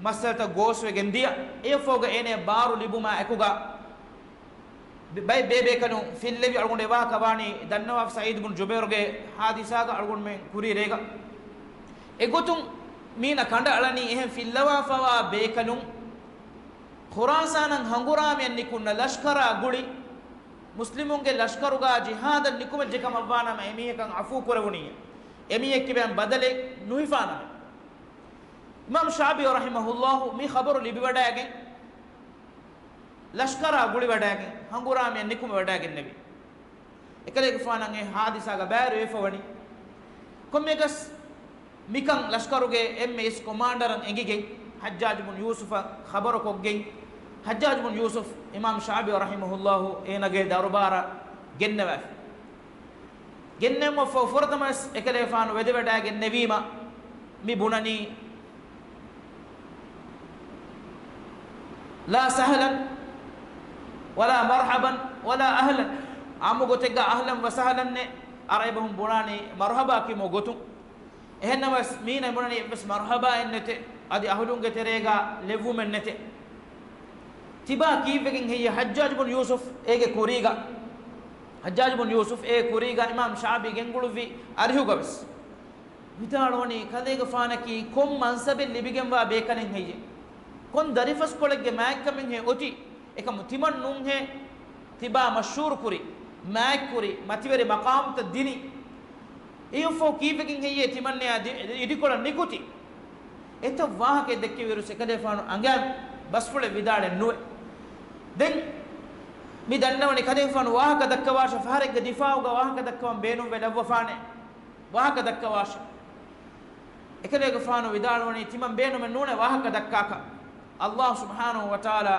މައްސަލަތައް ގޯސްވެގެން ދިޔަ. އެއަށްފަހުގަ އޭނަޔަށް ބާރު ލިބުމާ އެކުގަ ބައެއް ބޭބޭކަލުން ފިއްލެވި އަޅުގަނޑު އެ ވާހަކަ ވާނީ ދަންނަވާފަ ސަޢީދު ބުން ޖުބައިރުގެ ހާދިސާގަ އަޅުގަނޑުމެން ކުރީ ރޭގަ. އެގޮތުން މީނަ ކަނޑައަޅަނީ އެހެން ފިއްލަވާފަވާ ބޭކަލުން ޚުރާސާނަށް ހަނގުރާމަޔަށް ނިކުންނަ ލަޝްކަރާ ގުޅި މުސްލިމުންގެ ލަޝްކަރުގަ ޖިހާދަށް ނިކުމެއްޖެ ކަމަށްވާނަމަ އެމީހަކަށް ޢަފޫ ކުރެވުނީ، އެމީހެއް ކިބައިން ބަދަލެއް ނުހިފާނަމޭ. އިމާމް ޝާބި ރަޙިމަހުﷲ މި ޚަބަރު ލިބިވަޑައިގެން، ލަޝްކަރާ ގުޅިވަޑައިގެން، ހަނގުރާމަޔަށް ނިކުމެވަޑައިގެންނެވި. އެކަލޭގެފާނަށް އެ ހާދިސާގަ ބައިވެރިވެފަވަނީ. ކޮންމެއަކަސް މިކަން ލަޝްކަރުގެ އެންމެ އިސް ކޮމާންޑަރަށް އެނގިގެން، ޙައްޖާޖު ބުން ޔޫސުފަށް ޚަބަރުކޮށްގެން، ޙައްޖާޖު ބުން ޔޫސުފް އިމާމް ޝާބި ރަޙިމަހުﷲ އޭނަގެ ދަރުބާރަށް ގެންނަވައިފި. ގެންނެވުމަށްފަހު ފުރަތަމަވެސް އެކަލޭފާނު ވެދެވަޑައިގެންނެވީމަ، މި ބުނަނީ، لا سهلا ولا مرحبا ولا أهلا. އާއްމު ގޮތެއްގަ އަހްލަން ވަސަހްލަންނޭ، އަރަބިބަހުން ބުނާނީ މަރުޙަބާ ކިމު ގޮތުން. އެހެންނަމަވެސް މީނަ ބުނަނީ އެއްވެސް މަރުޙަބާއެއް ނެތޭ، އަދި އަހުލުންގެ ތެރޭގަ ލެއްވުމެއް ނެތޭ. ތިބާ ކީއްވެގެން ހެއްޔޭ ޙައްޖާޖު ބުން ޔޫސުފް އޭގެ ކުރީގަ، ޙައްޖާޖު ބުން ޔޫސުފް އޭ ކުރީގަ އިމާމް ޝާބީ ގެންގުޅުއްވި އަރިހުގަވެސް ވިދާޅުވަނީ، ކަލޭގެފާނަކީ ކޮން މަންސަބެއް ލިބިގެންވާ ބޭކަލެއް ހެއްޔޭ؟ ކޮން ދަރިފަސްކޮޅެއްގެ މާތްކަމެއްހޭ އޮތީ؟ އެކަމު ތިމަން ނޫންހޭ ތިބާ މަޝްހޫރުކުރި، މާތްކުރި، މަތިވެރި މަޤާމުތައް ދިނި. އެއަށްފަހު ކީއްވެގެން ހެއްޔޭ ތިމަންނަޔާ ދި-، އިދިކޮޅަށް ނިކުތީ؟ އެތައް ވާހަކައެއް ދެއްކެވިއިރު އެކަލޭފާނު އަނގައިން ބަސްފުޅެއް ވިދާޅެއް ނުވޭ. ދެން މި ދަންނަވަނީ ކަލޭފާނު ވާހަކަ ދައްކަވާށޭ، ފަހަރެއްގެ ދިފާޢުގަ ވާހަކަ ދައްކަވަން ބޭނުންވެ ލައްވަފާނެ. ވާހަކަ ދައްކަވާށޭ. އެކަލޭގެފާނު ވިދާޅުވަނީ، ތިމަން ބޭނުމެއް ނޫނޭ ވާހަކަ ދައްކާކަށް. ﷲ ސުބްޙާނަހޫ ވަތަޢާލާ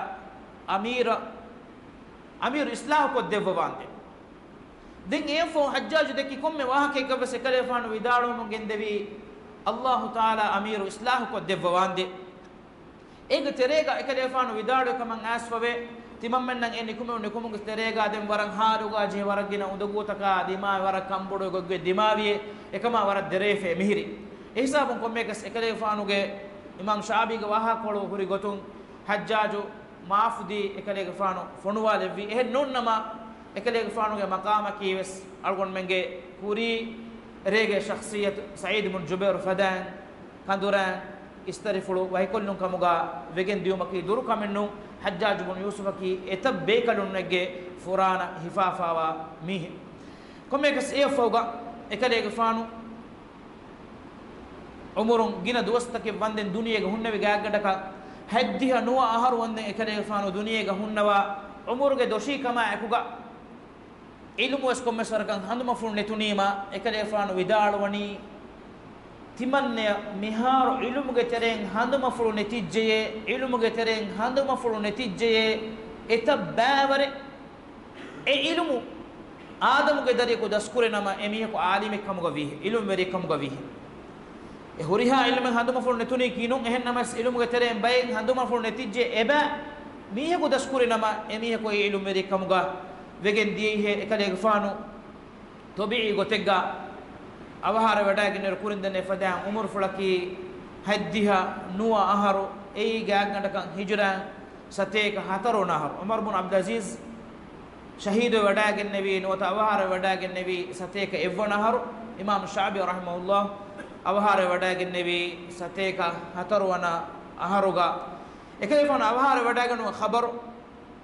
އަމީރަށް، އަމީރު އިޞްލާޙު ކޮށްދެއްވަވާނދޭ. ދެން އެއަށްފަހު ޙައްޖާޖު ދެއްކި ކޮންމެ ވާހަކައެއްގަވެސް އެކަލޭފާނު ވިދާޅުވަމުން ގެންދެވީ، ﷲ ތަޢާލާ އަމީރު އިޞްލާޙު ކޮށްދެއްވަވާނދޭ. އޭގެ ތެރޭގަ އެކަލޭފާނު ވިދާޅުވި ކަމަށް އައިސްފަވޭ، ތިމަންމެންނަށް އެ ނިކުމެވުނު ނިކުމުގެ ތެރޭގަ ދެން ވަރަށް ހާލުގަ ޖެހި ވަރަށް ގިނަ އުނދަގޫތަކާ ދިމާވެ ވަރަށް ކަންބޮޑުވެ ގޮތްގޮތް ދިމާވިޔޭ، އެކަމާ ވަރަށް ދެރަވެފައި މިހިރީ. އެހިސާބުން ކޮންމެއަކަސް އެކަލޭފާނުގެ އިމާމް ޝާބީގެ ވާހަކަކޮޅު ހުރި ގޮތުން ޙައްޖާޖު މާފުދީ އެކަލޭގެފާނު ފޮނުވާލެއްވި. އެހެން ނޫންނަމަ، އެކަލޭގެފާނުގެ މަޤާމަކީ ވެސް އަޅުގަނޑުމެންގެ ކުރީ ރޭގެ ޝަޚްޞިއްޔަތު ސަޢީދު ބުން ޖުބައިރު ފަދައިން ކަނދުރައިން އިސްތަށިފުޅު ވަކިކޮށްލުން ކަމުގަ ވެގެން ދިޔުމަކީ ދުރު ކަމެއް ނޫން. ޙައްޖާޖު ބުން ޔޫސުފަކީ އެތައް ބޭކަލުންނެއްގެ ފުރާނަ ހިފާފާވާ މީހެއް. ކޮންމެއަކަސް އެއަށްފަހުގަ އެކަލޭގެފާނު ޢުމުރުން ގިނަ ދުވަސްތަކެއް ވަންދެން ދުނިޔޭގަ ހުންނެވި ގާތްގަނޑަކަށް ހަތްދިހަ ނުވަ އަހަރު ވަންދެން އެކަލޭގެފާނު ދުނިޔޭގަ ހުންނަވާ ޢުމުރުގެ ދޮށީ ކަމާ އެކުގަ ޢިލްމުވެސް ކޮންމެސް ވަރަކަށް ހަނދުމަފުޅު ނެތުނީމާ، އެކަލޭގެފާނު ވިދާޅުވަނީ، ތިމަންނަޔަށް މިހާރު ޢިލްމުގެ ތެރެއިން ހަނދުމަފުޅު ނެތިއްޖެޔޭ، ޢިލްމުގެ ތެރެއިން ހަނދުމަފުޅު ނެތިއްޖެޔޭ، އެތައް ބައިވަރެއް އެ ޢިލްމު އާދަމުގެ ދަރިޔަކު ދަސްކުރި ނަމަ، އެ މީހަކު ޢާލިމެއް ކަމުގަ ވީހެއް، ޢިލްމުވެރިއެއް ކަމުގަ ވީހެއް. އެ ހުރިހާ ޢިލްމެއް ހަނދުމަފުޅު ނެތުނީކީ ނޫން. އެހެން ނަމަވެސް، ޢިލްމުގެ ތެރެއިން ބައެއް ހަނދުމަފުޅު ނެތިއްޖެ އެބަ މީހަކު ދަސްކުރި ނަމަ، އެ މީހަކު އެ ޢިލްމުވެރިއެއް ކަމުގަ ވެގެން ދިޔައީހޭ. އެކަލޭގެފާނު ޠަބީޢީ ގޮތެއްގަ އަވަހާރަވެވަޑައިގެންނެވި ކުރިން ދެންނެވި ފަދައިން ޢުމުރުފުޅަކީ ހަތްދިހަ ނުވަ އަހަރު، އެއީ ގާތްގަނޑަކަށް ހިޖުރައިން ސަތޭކަ ހަތަރުވަނަ އަހަރު. ޢުމަރު ބުން ޢަބްދުލް ޢަޒީޒް ޝަހީދުވެވަޑައިގެންނެވީ، ނުވަތަ އަވަހާރަވެވަޑައިގެންނެވީ ސަތޭކަ އެއްވަނަ އަހަރު. އިމާމު ޝަޢުބީ ރަޙިމަހުﷲ އަވަހާރަވެވަޑައިގެންނެވީ ސަތޭކަ ހަތަރުވަނަ އަހަރުގަ. އެކަލޭގެފާނު އަވަހާރަވެވަޑައިގެންނެވި ޚަބަރު،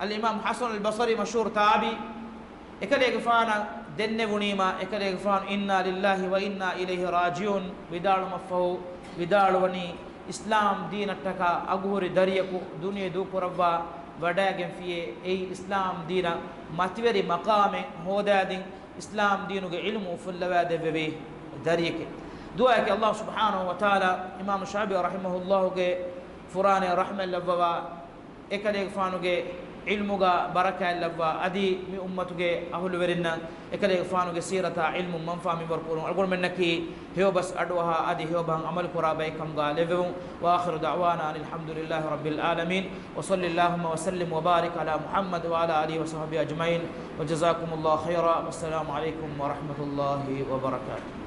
އަލްއިމާމު ޙަސަނުލް ބަޞްރީ، މަޝްހޫރު ތާބިޢީ، އެކަލޭގެފާނަށް ދެންނެވުނީމާ، އެކަލޭގެފާނު "އިންނާ ލިއްލާހި ވަ އިންނާ އިލައިހި ރާޖިޢޫން" ވިދާޅުމަށްފަހު ވިދާޅުވަނީ، އިސްލާމް ދީނަށްޓަކާ އަގުހުރި ދަރިޔަކު ދުނިޔެ ދޫކުރައްވާ ވަޑައިގެންފިޔޭ، އެއީ އިސްލާމް ދީނަށް މަތިވެރި މަޤާމެއް ހޯދާދިން، އިސްލާމް ދީނުގެ ޢިލްމު އުފުއްލަވާދެއްވެވި ދަރިޔެކޭ. ދުޢާއެކޭ، ﷲ ސުބްޙާނަހޫ ވަތަޢާލާ އިމާމު ޝަޢުބީ ރަޙިމަހުﷲގެ ފުރާނައަށް ރަޙްމަތް ލައްވަވާ، އެކަލޭގެފާނުގެ ޢިލްމުގަ ބަރަކާތް ލައްވާ، އަދި މި އުއްމަތުގެ އަހުލުވެރިންނަށް އެކަލޭގެފާނުގެ ސީރަތާ ޢިލްމުން މަންފާ މިންވަރު ކުރުން. އަޅުގަނޑުމެންނަކީ ހެޔޮބަސް އަޑުއަހާ، އަދި ހެޔޮބަހަށް ޢަމަލުކުރާ ބައެއް ކަމުގަ ލެއްވެވުން. وآخر دعوانا أن الحمد لله رب العالمين، وصل اللهم وسلم وبارك على محمد وعلى آله وصحبه أجمعين، وجزاكم الله خيرا، والسلام عليكم ورحمة الله وبركاته.